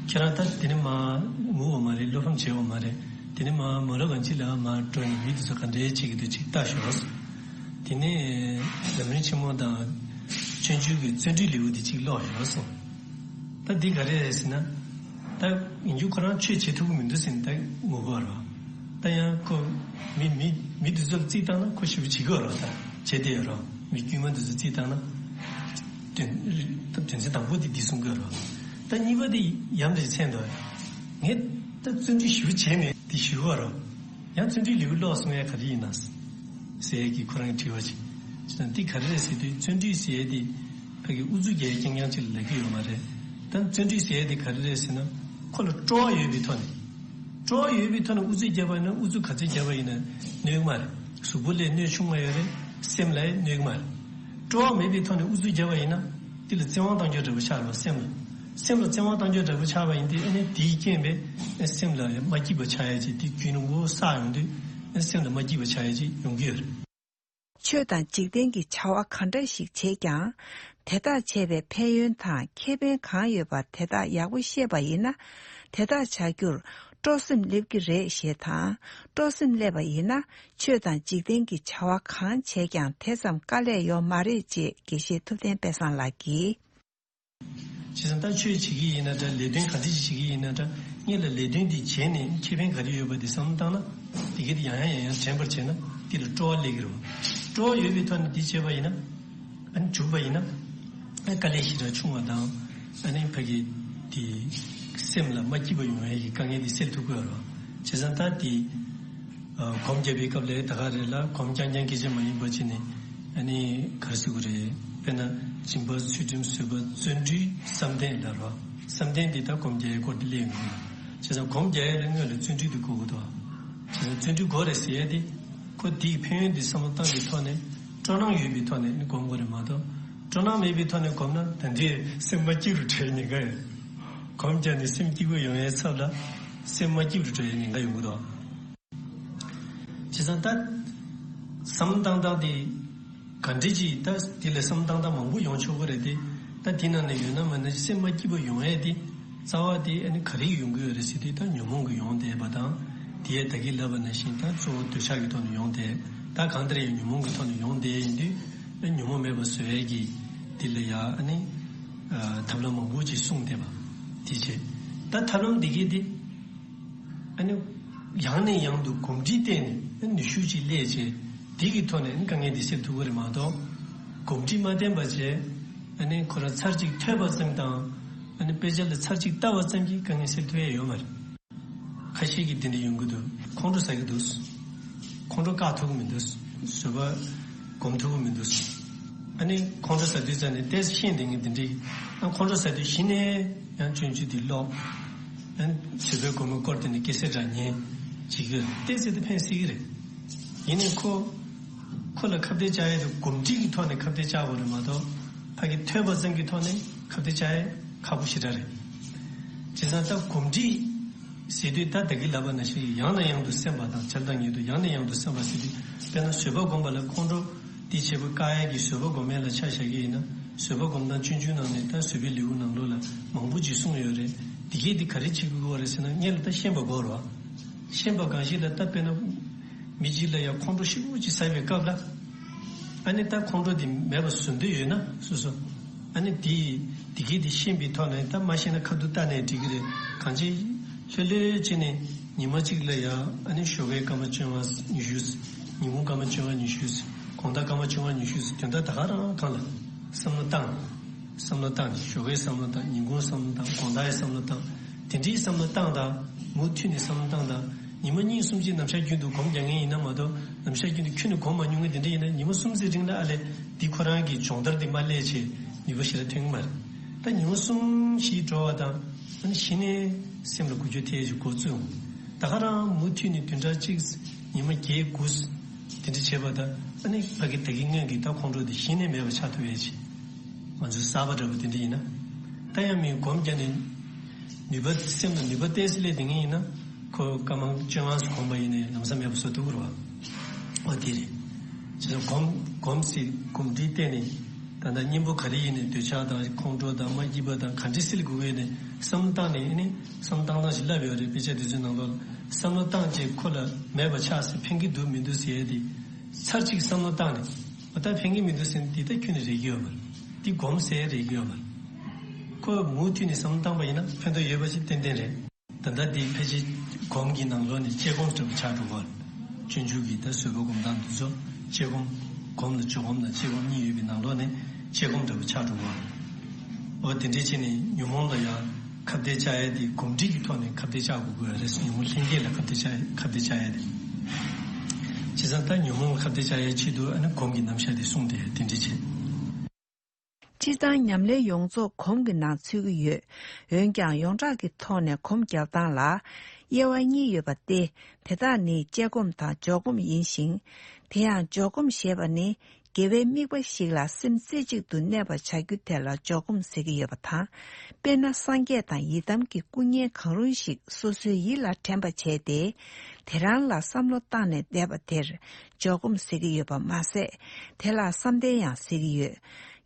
ཁྱེད་རང་ད་དེ་ནས་མར་ངུ་བ་མ་རེད། བློ་ཕམ་བྱེད་བ་མ་རེད། དེ་ནས་མར་མ་ལོ་གང་ཅི་ལ་མར་འགྲོ་ནས་མི་དེ་ཚོ་ག་འདྲའི་བྱེད་ཀྱི་འདུག་ཅིག་ལྟ་ཤོག་དེ་ནས་འཛམ་གླིང་ཆེན་མོ་དང་ཆོས་འབྱུང་གི་བརྩོན་འགྲུས་ལེའུ་དེ་ཅིག་ཀློག་ཤོག་གསུངས། ད་འདི་ག་རེ་རེད་ཟེར་ན། ད་ཡིན་རྒྱུ་ཁོ་རང་ཆོས་བྱེད་ཐུབ་ཀྱི་མི་འདུག་ཟེར་ནས་ད་ངུ་གི་ཡོད་རེད། ད་ཡང་ཁོ་མི་མི་མི་དེ་ཚོ་ལ་རྩིས་བཏང་ན་ཁོ་ཞེ་པོ་བྱེད་ཀྱི་ཡོད་རེད། ད་བྱེད་བསྡད་ཡོད་རེད། མི་དཀྱུས་མ་དེ་ཚོ་རྩིས་བཏང་ན། དོན་དོན་ཚན་དང་པོ་དེ་འདི་གསུང་གི་ཡོད་རེད། ད་གཉིས་པ་དེ་ཡ་མཚན་ཆེ་འདུག་ངས་ད་བརྩོན་འགྲུས་ཞེ་པོ་བྱས་ནས་དེ་ཞུ་གི་ཡོད་རེད། ཡང་བརྩོན་འགྲུས་ལེའུ་ཀློག་སོང་ཡ་ག་རེ་ཡིན་ན། ཟེར་ཡས་ཀྱི་ཁོ་རང་གི་དྲི་བ་ཅིག་བྱས་ཙང་འདི་ག་རེ་རེད་ཟེར་དུས་བརྩོན་འགྲུས་ཟེར་ཡས་དེ་ཕ་གི་ཨུ་ཚུགས་རྒྱག་ཡས་རྐྱང་རྐྱང་ཅིག་ལ་ལབ་ཀྱི་ཡོད་མ་རེད། ད་བརྩོན་འགྲུས་ཟེར་ཡས་དེ་ག་རེ་རེད་ཟེར་ན། ཁོ་ལ་སྤྲོ་བ་ཡོད་པའི་ཐོག་ནས། སྤྲོ་བ་ཡོད་པའི་ཐོག་ནས་ཨུ་ཚུགས་བརྒྱབ་པ་ཡིན་ན་ཨུ་ཚུགས་ག་ཚོད་བརྒྱབ་པ་ཡིན་ན་གནོད་ཀྱི་མ་རེད། གཟུགས་པོ་ལ་གནོད་ཆུང་བ་ཡོད་རེད། སེམས་ལ་ཡང་གནོད་ཀྱི་མ་རེད། སྤྲོ་བ་མེད་པའི་ཐོག་ནས་ཨུ་ཚུགས་བརྒྱབ་པ་ཡིན་ན་དེ་ལ་བཙན་དབང་གཏང་རྒྱུ་འདྲ་པོ་ཆགས་རེད་པ། སེམས་ལ། སེམས་ལ་བཙན་དབང་གཏང་རྒྱུ་འདྲ་པོ་ཆགས་པ་ཡིན་དུས་ཨ་ནི་དེའི་རྐྱེན་པས་སེམས་ལ་མ་སྐྱིད་པ་ཆགས་ཡ་ཅིག་དེ་རྒྱུན་རིང་པོ་བསགས་ཡོང་དུས་སེམས་ལ་མ་སྐྱིད་པ་ཆགས་ཡ་ཅིག་ཡོང་གི་ཡོད་རེད། ཆོས་དང་འཇིག་རྟེན་གྱི་བྱ་བ་གང་འདྲ་ཞིག་བྱེད་ཀྱང་། དེ་དག་བྱས་པའི་ཕན་ཡོན་དང་ཁེ་ཕན་གང་ཡོད་པ་དེ་དག་ཡག་པོ་ཤེས་པ་ཡིན་ན། དེ་དག་བྱ་རྒྱུར་སྤྲོ་སེམས་སླེབས་ཀྱི་རེད་ཞེས་དང་། སྤྲོ་སེམས་སླེབས་པ་ཡིན་ན། ཆོས་དང་འཇིག་རྟེན་གྱི་བྱ་བ་གང་བྱས་ཀྱང་དེ་ཙམ་དཀའ་ལས་ཡོད་མ་རེད་ཅེས་དགེ་བཤེས་ཐུབ་བསྟན་དཔལ་བཟང་ལགས་ཀྱིས། བྱས་ཙང་ད་ཆོས་བྱེད་ཀྱི་ཡིན་ན་འདྲ། ལས་དོན་ག་འདྲ་ཞིག་བྱེད་ཀྱི་ཡིན་ན་འདྲ། སྔོན་ལ་ལས་དོན་འདི་བྱས་ནས་ཁེ་ཕན་ག་རེ་ཡོད་པ་འདི་བསམ་བློ་བཏང་ན། དེ་གས་དེ་ཡང་ཡང་ཡང་ཡང་དྲན་པར་བྱས་ན་དེ་ལ་སྤྲོ་བ་སླེབས་ཀྱི་རེད་པ། སྤྲོ་བ་ཡོད་པའི་ཐོག་ནས་འདི་བྱས་པ་ཡིན་ན། ཨ་ནི་འཇུག་པ་ཡིན་ན། ཨ་དཀའ་ལས་ཞེ་དྲག་ཆུང་བ་དང་། ཨ་ནི་ཕ་གི་དེ་སེམས་ལ་མ་སྐྱིད་པ་ཡོང་ཡས་ཀྱི་དཀའ་ངལ་དེ་སེལ་ཐུབ་ཀྱི་ཡོད་རེད་པ། བྱས་ཙང་ད་དེ། ཨ་སྒོམ་རྒྱག་པའི་སྐབས་ལ་ད་ག་རེ་ལ་སྒོམ་རྐྱང་རྐྱང་སྐད་ཆ་མ་ཡིན་པ་བྱས་ནས། ཨ་ནི་ག་རེ་ཟེར་དགོས་རེད། དཔེར་ན་སྦྱིན་པ་ཚུལ་ཁྲིམས་བཟོད་པ་བརྩོན་འགྲུས་བསམ་གཏན་ལ་རོ། བསམ་གཏན་འདི་ད་སྒོམ་རྒྱག་ཡས་སྐོར་འདི་སླེབས་ཡོང་གི་ཡོད། བྱས་ཙང་སྒོམ་རྒྱག་ཡས་ལ་སྔོན་ལ་བརྩོན་འགྲུས་འདི་དགོས་ཀྱི་འདུག་བྱས་ཙང་བརྩོན་འགྲུས་དགོས་རེད་ཟེར་ཡས་དེ། ཁོ་འདིའི་ཕན་ཡོན་འདི་བསམ་བློ་བཏང་གི་ཐོག་ནས་སྤྲོ་སྣང་ཡོད་པའི་ཐོག་ནས་ནི་སྒོམ་དགོས་རེད་མ་གཏོགས། སྤྲོ་སྣང་མེད་པའི་ཐོག་ནས་སྒོམ་ན་ད་འདི་སེམས་མ་སྐྱིད་རུ་འགྲོ་ཡས་ཉེན་ཁ་ཡོད། སྒོམ་རྒྱག་ནས་སེམས་སྐྱིད་པོ་ཡོང་ཡས་ཚབ་ལ་སེམས་མ་སྐྱིད་རུ་འགྲོ་ཡས་ཉེན་ཁ་ཡོང་གི་འདུག་བྱས་ཙང་ད་བསམ་བློ་བཏང་སྟངས་དེ་ག་འདྲ་ཅིག་ད་དེ་ལ་བསམ་བློ་བཏང་སྟངས་མང་པོ་ཡོང་ཆོག་གི་རེད་དེ། ད་དེ་ནང་ནས་ཡོད་ན་མེད་ན་སེམས་མ་སྐྱིད་པོ་ཡོང་ཡས་དེ་རྩ་བ་དེ་ཨ་ནི་ག་རེ་ཡོང་གི་ཡོད་རེད་ཟེར་དུས་ད་ཉོན་མོངས་ཀྱི་ཡོང་བསྡད་པ་དང་། དེ་ཡས་ད་གིན་ལབ་པ་ནང་བཞིན་ད་གཙོ་བོ་འདོད་ཆགས་ཀྱི་ཐོག་ནས་ཡོང་བསྡད། ད་གང་ལྟར་ཡང་ཉོན་མོངས་ཀྱི་ཐོག་ནས་ཡོང་བསྡད་ཡིན་དུས་ད་ཉོན་མོངས་མེད་པ་བཟོ་ཡས་ཀྱི་དེ་ལ་ཡ་ཨ་ནི་ཐབས་ལམ་མང་པོ་ཅིག་གསུངས་བསྡད་པ་དེ་བྱས། ད་ཐབས་ལམ་འདི་གས་དེ། ཨ་ནི། ཡང་ནས་ཡང་དུ་གོམས་འདྲིས་བསྟེན་ནས་ནུས་ཤུགས་ཅིག་སླེབས་བྱས། དེ་གི་ཐོག་ནས་དཀའ་ངལ་འདི་སེལ་ཐུབ་ཀྱི་རེད་མ་གཏོགས། གོམས་འདྲིས་མ་བསྟེན་པ་བྱས། ཨ་ནི་ཁོ་རང་ཚར་གཅིག་ཐོས་པ་ཙམ་དང་། ཨ་ནི་དཔེ་ཆ་ལ་ཚར་གཅིག་ལྟ་བ་ཙམ་གྱིས་དཀའ་ངལ་སེལ་ཐུབ་ཡ་ཡོད་མ་རེད། ཁ་ཤས་ཀྱིས་འདི་འདྲ་ཡོང་གི་འདུག་ཁོང་ཁྲོ་ཟ་གི་འདུག་ཁོང་ཁྲོ་བཀག་ཐུབ་ཀྱི་མི་འདུག་བཟོད་པ་སྒོམ་ཐུབ་ཀྱི་མི་འདུག་ཨ་ནི་ཁོང་ཁྲོ་ཟ་དུས་ཙམ་ནས་ཏོག་ཙམ་ཤེས་བསྡད་མཁན་འདི་འདྲས། ཨ་ཁོང་ཁྲོ་ཟ་དུས་གཞི་ནས་ཡང་སྤྱོད་འཇུག་འདི་ཀློག་ཨ་ནི་བཟོད་པའི་སྒོམ་པའི་སྐོར་དེ་ནི་སྐད་ཆ་འདྲ་ཉན་བྱེད་ཀྱི་ཡོད། ཏོག་ཙམ་དེ་ཕན་སྲིད་ཀྱི་རེད། ཡིན་ནའི་ཁོ། ཁོ་ལ་ཁ་གཏད་བཅག་ཡས་དེ་གོམས་འདྲིས་ཀྱི་ཐོག་ནས་ཁ་གཏད་བཅག་དགོས་རེད་མ་གཏོགས། ཕ་གི་ཐོས་པ་ཙམ་གྱི་ཐོག་ནས་ཁ་གཏད་བཅག་ཡས་ཁག་པོ་ཞེ་དྲག་རེད། བྱས་ཙང་ད་གོམས་འདྲིས་ཟེར་དུས། ད་ད་གི་ལབ་པ་ནང་བཞིན་ཡང་ནས་ཡང་དུ་སེམས་པ་དང་། བྱས་ཙང་ཉིད་དུ་ཡང་ནས་ཡང་དུ་སེམས་པ་ཟེར་དུས། དཔེར་ན་བཟོད་པ་སྒོམ་པ་ལ་ཁོང་ཁྲོ་འདི་བྱེད་པ་བཀག་ཡས་ཀྱི་བཟོད་པ་སྒོམ་ཡས་ལ་ཆ་བཞག་གི་ཡིན་ན། བཟོད་པ་སྒོམ་སྟངས་ཆུང་ཆུང་ནང་ནས། ད་བཟོད་པའི་ལེའུ་ནང་ལོགས་ལ་མང་པོ་ཅིག་གསུངས་ཡོད་རེད། འདི་གས་འདི་ག་རེ་བྱེད་དགོས་རེད་ཟེར་ན། སྔོན་ལ་ད་ཤེས་པ་དགོས་རེད་བ། ཤེས་པ་གང་ཞིག་ལ། ད་དཔེར་ན་མི་གཅིག་ལ་ཡང་ཁོང་ཁྲོ་ཤུགས་ཆེ་ཟ་བའི་སྐབས་ལ། ཨ་ནི་ད་ཁོང་ཁྲོ་འདི་མེད་པ་བཟོ་འདོད་ཡོད་ན་སོ་སོ། ཨ་ནི་འདི་འདི་གས་འདི་ཤེས་པའི་ཐོག་ནས། ད་མ་ཤེས་ན་ཁ་ཐུག་བལྟས་ནས་འགྲིག་གི་རེད། གང་ཅི་ལྷོད་ལྷོད་བྱས་ནས་ཉི་མ་གཅིག་ལ་ཡང་། ཨ་ནི་ཞོགས་ཀའི་སྐར་མ་བཅོ་ལྔ་ཉི་ཤུ། ཉིན་གུང་སྐར་མ་བཅོ་ལྔ་ཉི་ཤུ། དགོང་དག་སྐར་མ་བཅོ་ལྔ་ཉི་ཤུ། དོན་དག་ད་ག་རང་གང་ལ་བསམ་བློ་བཏང་། བསམ་བློ་བཏང་། ཞོགས་ཀའི་བསམ་བློ་བཏང་། ཉིན་གུང་བསམ་བློ་བཏང་། དགོང་དག་གི་བསམ་བློ་བཏང་། དེ་འདྲའི་བསམ་བློ་བཏང་དང་། མུ་མཐུད་ནས་བསམ་བློ་བཏང་དང་། ཉི་མ་གཉིས་གསུམ་ཅིག་ནམ་ཞག་རྒྱུན་དུ་སྒོམ་རྒྱག་མཁན་ཡིན་ན་མ་གཏོགས། ནམ་ཞག་རྒྱུན་དུ་ཁྱོན་ནས་སྒོམ་མ་མྱོང་མཁན་དེ་འདྲ་ཡིན་ན། ཉི་མ་གསུམ་ཙམ་རིང་ལ་ཨ་ལས་འདི་ཁོ་རང་གི་སྦྱོང་བརྡར་འདི་མ་སླེབས་བྱས་ནུས་པ་ཞེ་དྲག་ཐོན་གྱི་མ་རེད། ད་ཉི་མ་གསུམ་བཞི་འགྲོ་བ་དང་། ཨ་ནི་གཞི་ནས་སེམས་ལ་འགུལ་སྐྱོད་ཐེབས་ཀྱི་འགོ་བཙུགས་འོང་། ད་ག་རང་མུ་མཐུད་ནས་བདུན་ཕྲག་གཅིག་ཉི་མ་བརྒྱད་དགུ་དེ་འདྲ་བྱས་པ་དང་། ཨ་ནི་ཕ་གི་ད་གི་སྔོན་གྱི་ད་ཁོང་ཁྲོ་དེ་གཞི་ནས་མེད་པ་ཆགས་ཐུབ་ཡས་ཆེ། ང་ཚོ་གསར་པ་འདྲ་པོ་དེ་འདྲ་ཡིན་ན། ད་ཡང་མི་སྒོམ་རྒྱག་ནས་ནུས་པ། སེམས་ལ་ནུས་པ་ཏོག་ཙམ་སླེབས་བསྡད་མཁན་ཡིན་ན། ཁོ་སྐར་མ་བཅོ་ལྔ་སྒོམ་པ་ཡིན་ནའི་ལམ་སང་མེད་པ་བཟོ་ཐུབ་ཀྱི་རེད་བ། ཨོ་དེ་རེད། བྱས་ཙང་སྒོམ་སྒོམ་ཟེར་གོམས་འདྲིས་བསྟེན་ནས། ད་ལྟ་གཉེན་པོ་ག་རེ་ཡིན་ནའི། འདོད་ཆགས་དང་ཁོང་ཁྲོ་དང་མ་སྐྱིད་པ་དང་ག་འདྲ་སེལ་དགོས་ཀྱི་ཡིན་ནའི་བསམ་བློ་བཏང་ནས། ཨ་ནི་བསམ་བློ་བཏང་སྟངས་ཤིག་བསླབས་ཡོད་རེད། དཔེ་ཆ་དེ་ཚོའི་ནང་ལོགས་ལ། བསམ་བློ་བཏང་རྗེས་ཁོ་ལ་མེད་པ་ཆགས་ཟེར། ཕན་གྱི་འདུག་མི་འདུག་ཟེར་ཡས་དེ། ཚར་གཅིག་བསམ་བློ་བཏང་ནས། འོ་ད་ཕན་གྱི་མི་འདུག་ཟེར་ན། འདི་ད་ཁྱོན་ནས་རེག་གི་ཡོད་མ་རེད། འདི་སྒོམ་ཟེར་རེག་གི་ཡོད་མ་རེད། ཁོ་མུ་མཐུད་ནས་བསམ་བློ་བཏང་པ་ཡིན་ན་ཕན་ཐོགས་ཡོད་པ་ཞིག་ཏན་ཏན་རེད། ད་ལྟ་འདི་ཕལ་ཆེར་སྒོམ་གྱི་ནང་ལོགས་ནས་དཔྱད་སྒོམ་འདྲ་པོ་ཆགས་འགྲོ་གི་རེད། སྤྱོད་འཇུག་གི་ད་བཟོད་པ་སྒོམ་སྟངས་འདི་ཚོ་དཔྱད་སྒོམ། སྒོམ་ལ་འཇུག་སྒོམ་དང་དཔྱད་སྒོམ་གཉིས་ཡོད་པའི་ནང་ལོགས་ནས་དཔྱད་སྒོམ་འདྲ་པོ་ཆགས་འགྲོ་གི་རེད། འོ་དེ་འདྲས་བྱས་ནས་ཉོན་མོངས་ལ་ཡང་ཁ་གཏད་བཅག་ཡས་དེ་གོམས་འདྲིས་ཀྱི་ཐོག་ནས་ཁ་གཏད་བཅག་དགོས་ཀྱི་རེད། ཉོན་མོངས་ལྷན་སྐྱེས་ལ་ཁ་གཏད་བཅག་ཁ་གཏད་བཅག་ཡས་དེ། བྱས་ཙང་ད་ཉོན་མོངས་ལ་ཁ་གཏད་བཅག་ཡས་ཆེད་དུ། ཨ་ནི་སྒོམ་གྱི་རྣམ་གཞག་དེ་གསུངས་ཏེ་དེ་འདྲས་བྱས། སྤྱིར་བཏང་ཉམས་ལེན་ཡོངས་རྫོགས་སྒོམ་གྱི་ནང་ཚུད་ཀྱི་ཡོད། འོན་ཀྱང་ཡོངས་གྲགས་ཀྱི་ཐོག་ནས་སྒོམ་རྒྱག་སྟངས་ལ་དབྱེ་བ་གཉིས་ཡོད་པ་སྟེ། དེ་དག་ནི་དཔྱད་སྒོམ་དང་འཇོག་སྒོམ་ཡིན་ཞིང་། དེ་ཡང་འཇོག་སྒོམ་ཞེས་པ་ནི་དགེ་བའི་དམིགས་པ་ཞིག་ལ་སེམས་རྩེ་གཅིག་ཏུ་གནས་པར་བྱ་རྒྱུ་དེ་ལ་འཇོག་སྒོམ་ཟེར་གྱི་ཡོད་པ་དང་། དཔེར་ན་སངས་རྒྱས་དང་ཡི་དམ་གྱི་སྐུ་བརྙན་གང་རུང་ཞིག་སོ་སོའི་ཡིད་ལ་དྲན་པ་བྱས་ཏེ། དེ་རང་ལ་བསམ་བློ་བཏང་ནས་བསྡད་པ་དེར་འཇོག་སྒོམ་ཟེར་གྱི་ཡོད་པ་མ་ཟད། དེ་ལ་བསམ་གཏན་ཡང་ཟེར་གྱི་ཡོད།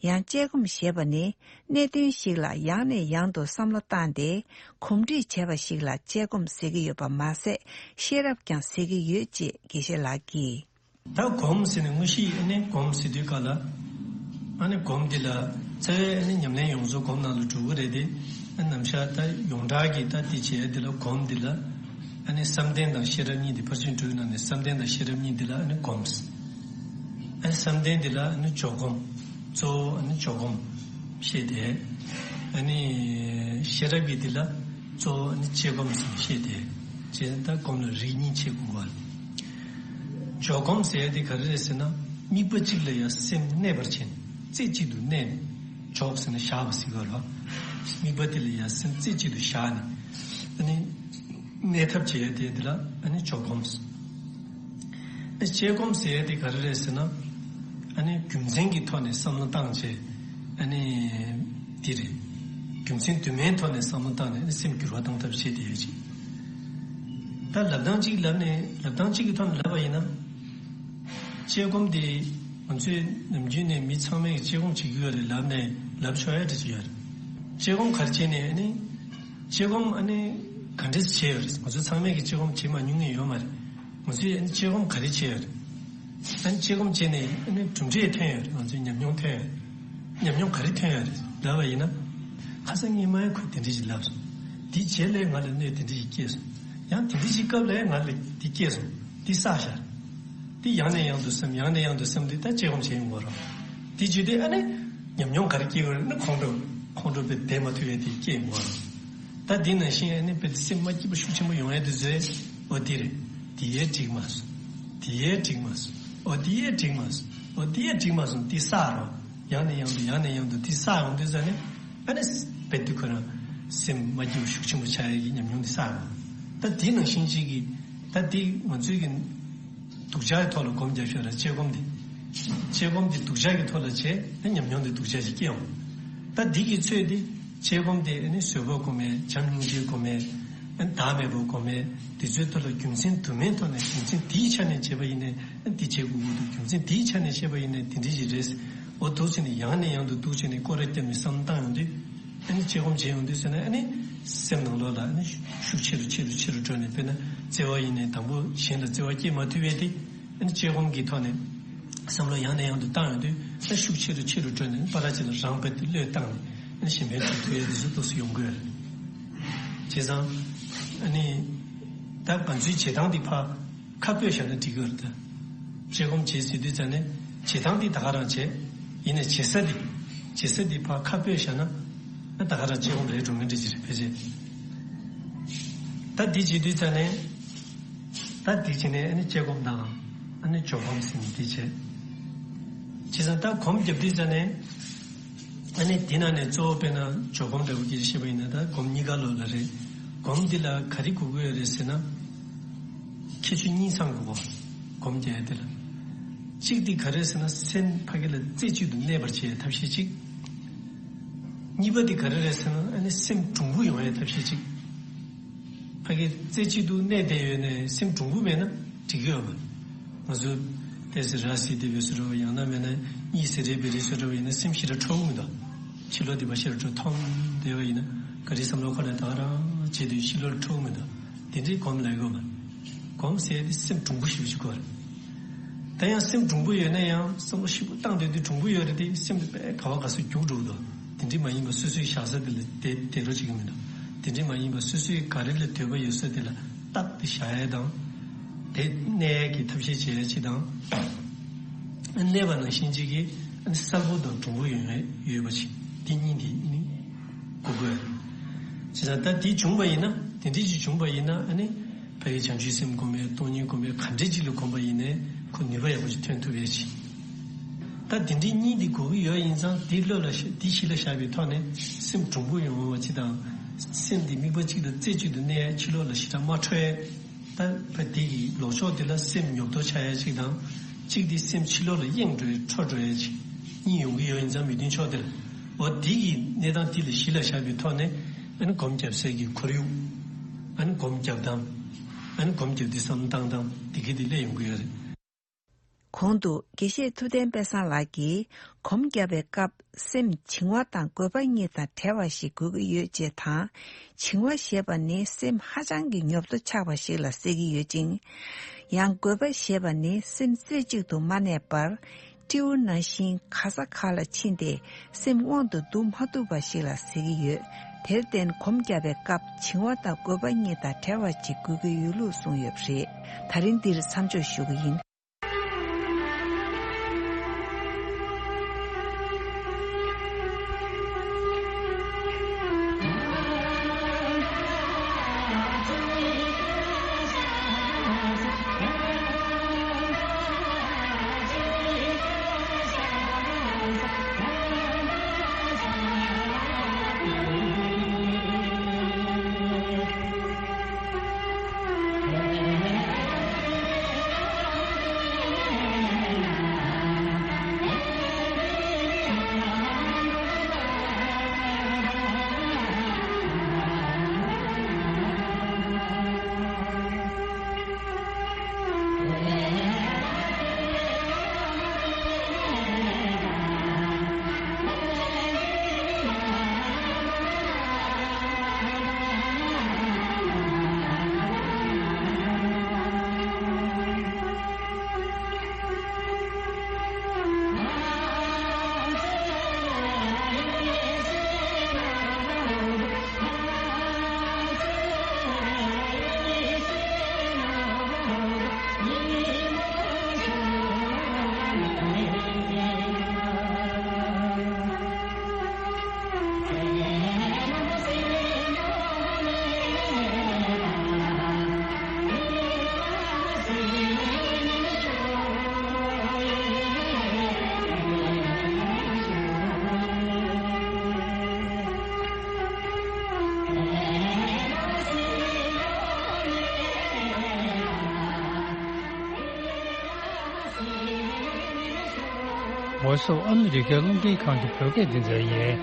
ཡང་དཔྱད་སྒོམ་ཞེས་པ་ནི་གནད་དོན་ཞིག་ལ་ཡང་ནས་ཡང་དུ་བསམ་བློ་བཏང་སྟེ་གོམས་འདྲིས་བྱས་པ་ཞིག་ལ་དཔྱད་སྒོམ་ཟེར་གྱི་ཡོད་པ་མ་ཟད། ཤེས་རབ་ཀྱང་ཟེར་གྱི་ཡོད་ཅེས་དགེ་བཤེས་ལགས་ཀྱིས། ད་སྒོམ་ཟེར་ནས་དངོས་གཞི་ཨ་ནི་སྒོམ་ཟེར་དུས་སྐབས་ལ། ཨ་ནི་སྒོམ་འདི་ལ་རྩ་བའི་ཨ་ནི་ཉམས་ལེན་ཡོངས་རྫོགས་སྒོམ་ནང་ལ་འགྲོ་གི་རེད་དེ། ཨ་ནམ་ཞག་ད་ཡོངས་གྲགས་ཀྱི་ད་འདི་བྱས་འདི་ལ་སྒོམ་འདི་ལ། ཨ་ནི་བསམ་གཏན་དང་ཤེས་རབ་གཉིས་འདི། ཕར་ཕྱིན་དྲུག་ནང་ནས་བསམ་གཏན་དང་ཤེས་རབ་གཉིས་འདི་ལ་ཨ་ནི་སྒོམ། ཨ་ནི་བསམ་གཏན་འདི་ལ་ཨ་ནི་འཇོག་སྒོམ། གཙོ་བོ་ཨ་ནི་འཇོག་སྒོམ་བཤད་དེ། ཨ་ནི་ཤེས་རབ་ཀྱི་འདི་ལ་གཙོ་བོ་ཨ་ནི་དཔྱད་སྒོམ་ཟེར་བཤད་དེ། བྱས་ཙང་ད་སྒོམ་ལ་རིགས་གཉིས་ཕྱེ་དགོས་པ། འཇོག་སྒོམ་ཟེར་ཡ་དེ་ག་རེ་རེད་ཟེར་ན། དམིགས་པ་གཅིག་ལ་ཡང་སེམས་གནས་པར་བྱས་ནས། རྩེ་གཅིག་ཏུ་གནས་ནས། འཇོག་ཟེར་ན་བཞག་པ་ཟེར་གྱི་ཡོད་རེད་བ། དམིགས་པ་དེ་ལ་ཡང་སེམས་རྩེ་གཅིག་ཏུ་བཞག་ནས། ཨ་ནི་གནས་ཐབས་བྱེད་ཡ་དེ་དེ་ལ་ཨ་ནི་འཇོག་སྒོམ་ཟེར། ཨ་དཔྱད་སྒོམ་ཟེར་ཡ་དེ་ག་རེ་རེད་ཟེར་ན། ཨ་ནི་རྒྱུ་མཚན་གྱི་ཐོག་ནས་བསམ་བློ་བཏང་བྱས། ཨ་ནི་འདི་རེད། རྒྱུ་མཚན་དུ་མའི་ཐོག་ནས་བསམ་བློ་བཏང་ནས་སེམས་འགྱུར་བ་གཏོང་ཐབས་བྱེད་བསྡད་ཡོད་ཅིག་ད་ལབ་སྟངས་གཅིག་ལབ་ནས། ལབ་སྟངས་གཅིག་གི་ཐོག་ནས་ལབ་པ་ཡིན་ན། དཔྱད་སྒོམ་དེ་ང་ཚོས་ནམ་རྒྱུན་ནས་མི་ཚང་མས་དཔྱད་སྒོམ་བྱེད་ཀྱི་ཡོད་རེད་ལབ་ནས་ལབ་ཆོག་ཡ་འདྲ་ཅིག་ཡོད་རེད། དཔྱད་སྒོམ་ག་རེ་བྱས་ནས། ཨ་ནི་དཔྱད་སྒོམ་ཨ་ནི་ག་འདྲས་བྱས་ཡོད་རེད། ང་ཚོ་ཚང་མས་ཀྱི་དཔྱད་སྒོམ་བྱེད་མ་མྱོང་མཁན་ཡོད་མ་རེད། ང་ཚོས་ཨ་ནི་དཔྱད་སྒོམ་ག་རེ་བྱས་ཡོད་རེད། ཨ་ནི་དཔྱད་སྒོམ་བྱས་ནས་ཨ་ནི་གྲུབ་འབྲས་ཐོན་ཡོད་རེད། ང་ཚོའི་ཉམས་མྱོང་ཐོན་ཡོད་རེད། ཉམས་མྱོང་ག་རེ་ཐོན་ཡོད་རེད་ལབ་པ་ཡིན་ན། ཁ་སང་ཉི་མ་ཡང་ཁོས་དེ་འདྲ་ཞིག་ལབ་སོང་། དེའི་རྗེས་ལ་ང་ལ་གནོད་དེ་འདྲ་ཞིག་སྐྱེས་སོང་། ཡང་དེ་འདྲ་ཞིག་སྐབས་ལ་ང་ལ་དེ་སྐྱེས་སོང་། དེ་བསགས་ཤག་དེ་ཡང་ནས་ཡང་དུ་བསམ། ཡང་ནས་ཡང་དུ་བསམ་དུས་ད་དཔྱད་སྒོམ་བྱེད་ཡོང་གི་རེད། དེ་བྱེད་དུས་ཨ་ནི་ཉམས་མྱོང་ག་རེ་སྐྱེ་གི་རེད་ན། ཁོང་ཁྲོ། ཁོང་ཁྲོ་དཔེ་བསྡད་མ་ཐུབ་པའི་དེ་སྐྱེ་ཡོང་གི་རེད། ད་དེ་ནང་བཞིན་ཨ་ནི་དཔེ་སེམས་མ་སྐྱིད་པ་ཤུགས་ཆེན་པོ་ཡོང་ཡས་དེ་ཚོས། འོ་དེ་རེད། དེ་ཡས་འགྲིག་མ་སོང་། དེ་ཡས་འགྲིག་མ་སོང་། འོ་དེ་ཡས་འགྲིག་མ་སོང་། འོ་དེ་ཡས་འགྲིག་མ་སོང་། དེ་བསགས་རོགས། ཡང་ནས་ཡང་དུ་ཡང་ནས་ཡང་དུ་དེ་བསགས་ཡོང་དུས་ཙ་ནས། ཨ་ནི་རྦད་དེ་ཁོ་རང་སེམས་མ་སྐྱིད་པ་ཤུགས་ཆེན་པོ་ཆགས་ཡག་གི་ཉམས་མྱོང་དེ་བསགས་ཡོང་། ད་དེ་ནང་བཞིན་ཅིག་གི། ད་དེ་ང་ཚོའི་གི་སྡུག་ཅག་གི་ཐོག་ལ་སྒོམ་རྒྱབ་ཤོག་ར། དཔྱད་སྒོམ་དེ། དཔྱད་སྒོམ་དེ་སྡུག་ཅག་གི་ཐོག་ལ་བྱས་ན་ཉམས་མྱོང་དེ་སྡུག་ཅག་ཅིག་སྐྱེ་འོང་། ད་འདི་གི་ཚོད་དེ་དཔྱད་སྒོམ་དེ་ཨ་ནི་བཟོད་པ་སྒོམ་མེད། བྱམས་སྙིང་རྗེ་སྒོམ་མེད། ཨ་ནི་བདག་མེད་པ་སྒོམ་མེད། དེ་ཚོའི་ཐོག་ལ་རྒྱུ་མཚན་དུ་མའི་ཐོག་ནས་རྒྱུ་མཚན་དེའི་ཆ་ནས་བྱས་པ་ཡིན་ནའི་ཨ་ནི་དེ་བྱེད་དགོས་ཀྱི་འདུག་རྒྱུ་མཚན་དེའི་ཆ་ནས་བཤད་པ་ཡིན་ནའི་དེ་འདྲ་ཞིག་རེད། འོ་འདུག་བྱས་ནས་ཡང་ནས་ཡང་དུ་འདུག་བྱས་ནས་སྐོར་ར་བརྒྱབ་ནས་བསམ་བློ་བཏང་ཡོང་དུས། ཨ་ནི་དཔྱད་སྒོམ་བྱེད་ཡོང་དུས་ཟེར་ན་ཨ་ནི་སེམས་ནང་ལོགས་ལ་ཨ་ནི་ཤུགས་ཆེ་རུ་ཆེ་རུ་ཆེ་རུ་འགྲོ་ནས། དཔེར་ན་བརྩེ་བ་ཡིན་ནའི་དང་པོ་གཞན་ལ་བརྩེ་བ་སྐྱེ་མ་ཐུབ་པས་དེ། ཨ་ནི་དཔྱད་སྒོམ་གྱི་ཐོག་ནས་བསམ་བློ་ཡང་ནས་ཡང་དུ་བཏང་ཡོང་དུས་ཨ་ཤུགས་ཆེ་རུ་ཆེ་རུ་འགྲོ་ནས་ཨ་ནི་བར་ཅིག་ལ་རང་བས་དེ་བློས་བཏང་ནས་ཨ་ནི་གཞན་ཕན་བྱེད་ཐུབ་ཡས་དེ་ཚོ་ཏོག་ཙམ་ཡོང་གི་ཡོད་རེད། བྱས་ཙང་ཨ་ནི་ད་ང་ཚོའི་བྱེད་སྟངས་འདི་ཕར་ཁ་སྤོས་བཞག་ན་འགྲིག་གི་རེད་ད། དཔྱད་སྒོམ་བྱེད་ཟེར་དུས་ཙ་ནས་བྱེད་སྟངས་འདི་ད་ག་རང་བྱེད། ཡིན་ནའི་བྱེད་ས་འདི་བྱེད་ས་འདི་ཕར་ཁ་སྤོས་བཞག་ན་ཨ་ད་ག་རང་དཔྱད་སྒོམ་རེད་འགྲོ་མཁན་འདྲ་ཅིག་རེད་ཕལ་ཆེར། ད་འདི་བྱེད་དུས་ཙ་ནས་ད་འདི་བྱེད་ནས་ཨ་ནི་དཔྱད་སྒོམ་དང་ཨ་ནི་འཇོག་སྒོམ་ཟེར་ནས་འདི་བྱེད། བྱས་ཙང་ད་སྒོམ་བརྒྱབ་དུས་ཙ་ནས། ཨ་ནི་དེ་ནང་ནས་གཙོ་བོ་དཔེར་ན་འཇོག་སྒོམ་འདྲ་བོ་སྐད་ཆ་བཤད་པ་ཡིན་ན་ད་སྒོམ་གཉིས་ཀ་ལོགས་ལ་རེད། སྒོམ་འདི་ལ་ག་རེ་དགོས་ཀྱི་ཡོད་རེད་ཟེར་ན། ཁྱད་ཆོས་གཉིས་ཚང་དགོས་གོ། སྒོམ་རྒྱག་ཡ་དེ་ལ། གཅིག་འདི་ག་རེ་ཟེར་ན་སེམས་ཕ་གི་ལ་རྩེ་གཅིག་ཏུ་གནས་པར་བྱེད་ཡ་ཐབས་ཤེས་གཅིག་གཉིས་པ་འདི་ག་རེ་རེད་ཟེར་ན་ཨ་ནི་སེམས་གྲུང་པོ་ཡོང་ཡ་ཐབས་ཤེས་གཅིག་ཕ་གི་རྩེ་གཅིག་ཏུ་གནས་བསྡད་ཡོད་ནས་སེམས་གྲུང་པོ་མེད་ན་འགྲིག་གི་ཡོད་མ་རེད། ང་ཚོ་ཏོག་ཙམ་ར་བཟི་དེ་བས་སུ་རོ་ཡང་ན་མེད་ན་གཉིད་སད་རེ་བེ་རེ་སུ་རོ་ཡིན་ན་སེམས་ཞེ་དྲག་འཕྲོ་བོ་མི་འདུག་ཕྱི་ལོགས་དེ་བ་ཞེ་དྲག་འཕྲོ་མཐོང་བསྡད་པ་ཡིན་ན་ག་རེ་བསམ་བློ་ཁོ་ནས་ད་ག་རང་བྱེད་དུས་ཕྱི་ལོགས་འཕྲོ་བོ་མི་འདུག་དེ་འདྲའི་སྒོམ་ལ་གོ་མ། སྒོམ་ཟེར་དེ་སེམས་གྲུང་པོ་ཞིག་ཞིག་དགོས་རེད། ད་ཡང་སེམས་གྲུང་པོ་ཡོད་ན་ཡང་བསམ་བློ་ཞིབ་པོ་བཏང་བསྡད་དུས་གྲུང་པོ་ཡོད་རེད་དེ་སེམས་དེ་དཔེ་ག་བ་ག་སུ་རྒྱུག་འགྲོ་གི་འདུག་དེ་འདྲའི་མ་ཡིན་པ་སོ་སོའི་བཞག་ས་དེ་ལ་དེ་དེ་འགྲོ་བྱེད་ཀྱི་མི་འདུག་དེ་འདྲའི་མ་ཡིན་པ་སོ་སོའི་ག་རེ་ལ་འདོད་པ་ཡོད་ས་དེ་ལ་རྟག་ཏུ་བཞག་ཡས་དང་། དེ་གནས་ཡས་ཀྱི་ཐབས་ཤེས་བྱེད་ཡས་ཅིག་དང་། གནས་པ་ནང་བཞིན་ཅིག་གིས་གསལ་པོ་དང་གྲུང་པོ་ཡོང་ཡས་ཡོད་པ་ཅིག་དེ་གཉིས་དེ་ནི་དགོས་དགོས། བྱས་ཙང་ད་དེ་བྱུང་བ་ཡིན་ན་དེ་འདྲའི་ཅིག་བྱུང་བ་ཡིན་ན་ཨ་ནི། ཕ་གི་བྱང་ཆུབ་སེམས་སྒོམ་པའི་སྟོང་ཉིད་སྒོམ་པའི་ག་འདྲ་ཅིག་ལ་སྒོམ་པ་ཡིན་ནའི་ཁོ་ནུས་པ་ཡག་པོ་ཞིག་ཐོན་ཐུབ་ཡས་ཅིག་ད་དེ་འདྲའི་གཉིས་འདི་དགོས་ཀྱི་ཡོད་ཡིན་ཙང་འདི་བློ་ལ་ཤ་འདི་གཞི་ལ་བཞག་པའི་ཐོག་ནས་སེམས་གྲུང་པོ་ཡོང་བ་ཅིག་དང་། སེམས་འདི་དམིགས་པ་གཅིག་ལ་རྩེ་གཅིག་ཏུ་གནས་ཕྱི་ལོགས་ལ་ཞེ་དྲག་མ་འཕྲོ་ཡས། ད་ཕ་འདི་གི་ལོག་ཕྱོགས་འདི་ལ་སེམས་ཉོབ་ཏོ་ཆགས་ཡས་ཅིག་དང་། གཅིག་འདི་སེམས་ཕྱི་ལོགས་ལ་གཡེང་འགྲོ་ཡས་འཕྲོ་འགྲོ་ཡས་ཅིག་གཉིས་ཡོང་གི་ཡོད་ཡིན་ཙང་མི་མཐུན་ཕྱོགས་དེར། འོ་འདི་གི་གནས་སྟངས་འདི་ལ་གཞི་ལ་བཞག་པའི་ཐོག་ནས་ཨ་ནི་སྒོམ་རྒྱབ་སའི་གི་ཁོར་ཡུག་ཨ་ནི་སྒོམ་རྒྱབ་སྟངས། ཨ་ནི་སྒོམ་རྒྱབ་དུས་བསམ་བློ་བཏང་སྟངས་འདི་གི་འདི་སླེབས་ཡོང་གི་ཡོད་རེད། གོང་དུ་དགེ་བཤེས་ཐུབ་བསྟན་དཔལ་བཟང་ལགས་ཀྱིས་སྒོམ་བརྒྱབ་པའི་སྐབས་སེམས་བྱིང་བ་དང་རྒོད་པ་གཉིས་དང་བྲལ་བ་ཞིག་དགོས་ཀྱི་ཡོད་ཅེས་དང་། བྱིང་བ་ཞེས་པ་ནི་སེམས་ཧ་ཅང་གི་ཉོབ་ཏོ་ཆགས་པ་ཞིག་ལ་ཟེར་གྱི་ཡོད་ཅིང་། ཡང་རྒོད་པ་ཞེས་པ་ནི་སེམས་རྩེ་གཅིག་ཏུ་མ་གནས་པར། སྤྲེའུ་ནང་བཞིན་ག་ས་ག་ལ་ཕྱིན་ཏེ་སེམས་དབང་དུ་བསྡུ་མ་ཐུབ་པ་ཞིག་ལ་ཟེར་གྱི་ཡོད། དེར་བརྟེན་སྒོམ་བརྒྱབ་པའི་སྐབས་བྱིང་བ་དང་རྒོད་པ་གཉིས་དང་བྲལ་བ་ཅིག་དགོས་ཀྱི་ཡོད་ལུགས་གསུངས་ཡོད་པ་རེད། ད་རིང་འདིར་མཚམས་འཇོག་ཞུ་གི་ཡིན། ཝོ་སི་ཨོ་ཨ་མི་རི་ཀའི་རླུང་འཕྲིན་ཁང་གི་བོད་སྐད་སྡེ་ཚན་ཡིན།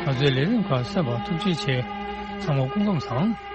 ང་ཚོའི་ལས་རིམ་ཁག་གསན་པར་ཐུགས་རྗེ་ཆེ། ཚང་མ་སྐུ་ཁམས་བཟང་།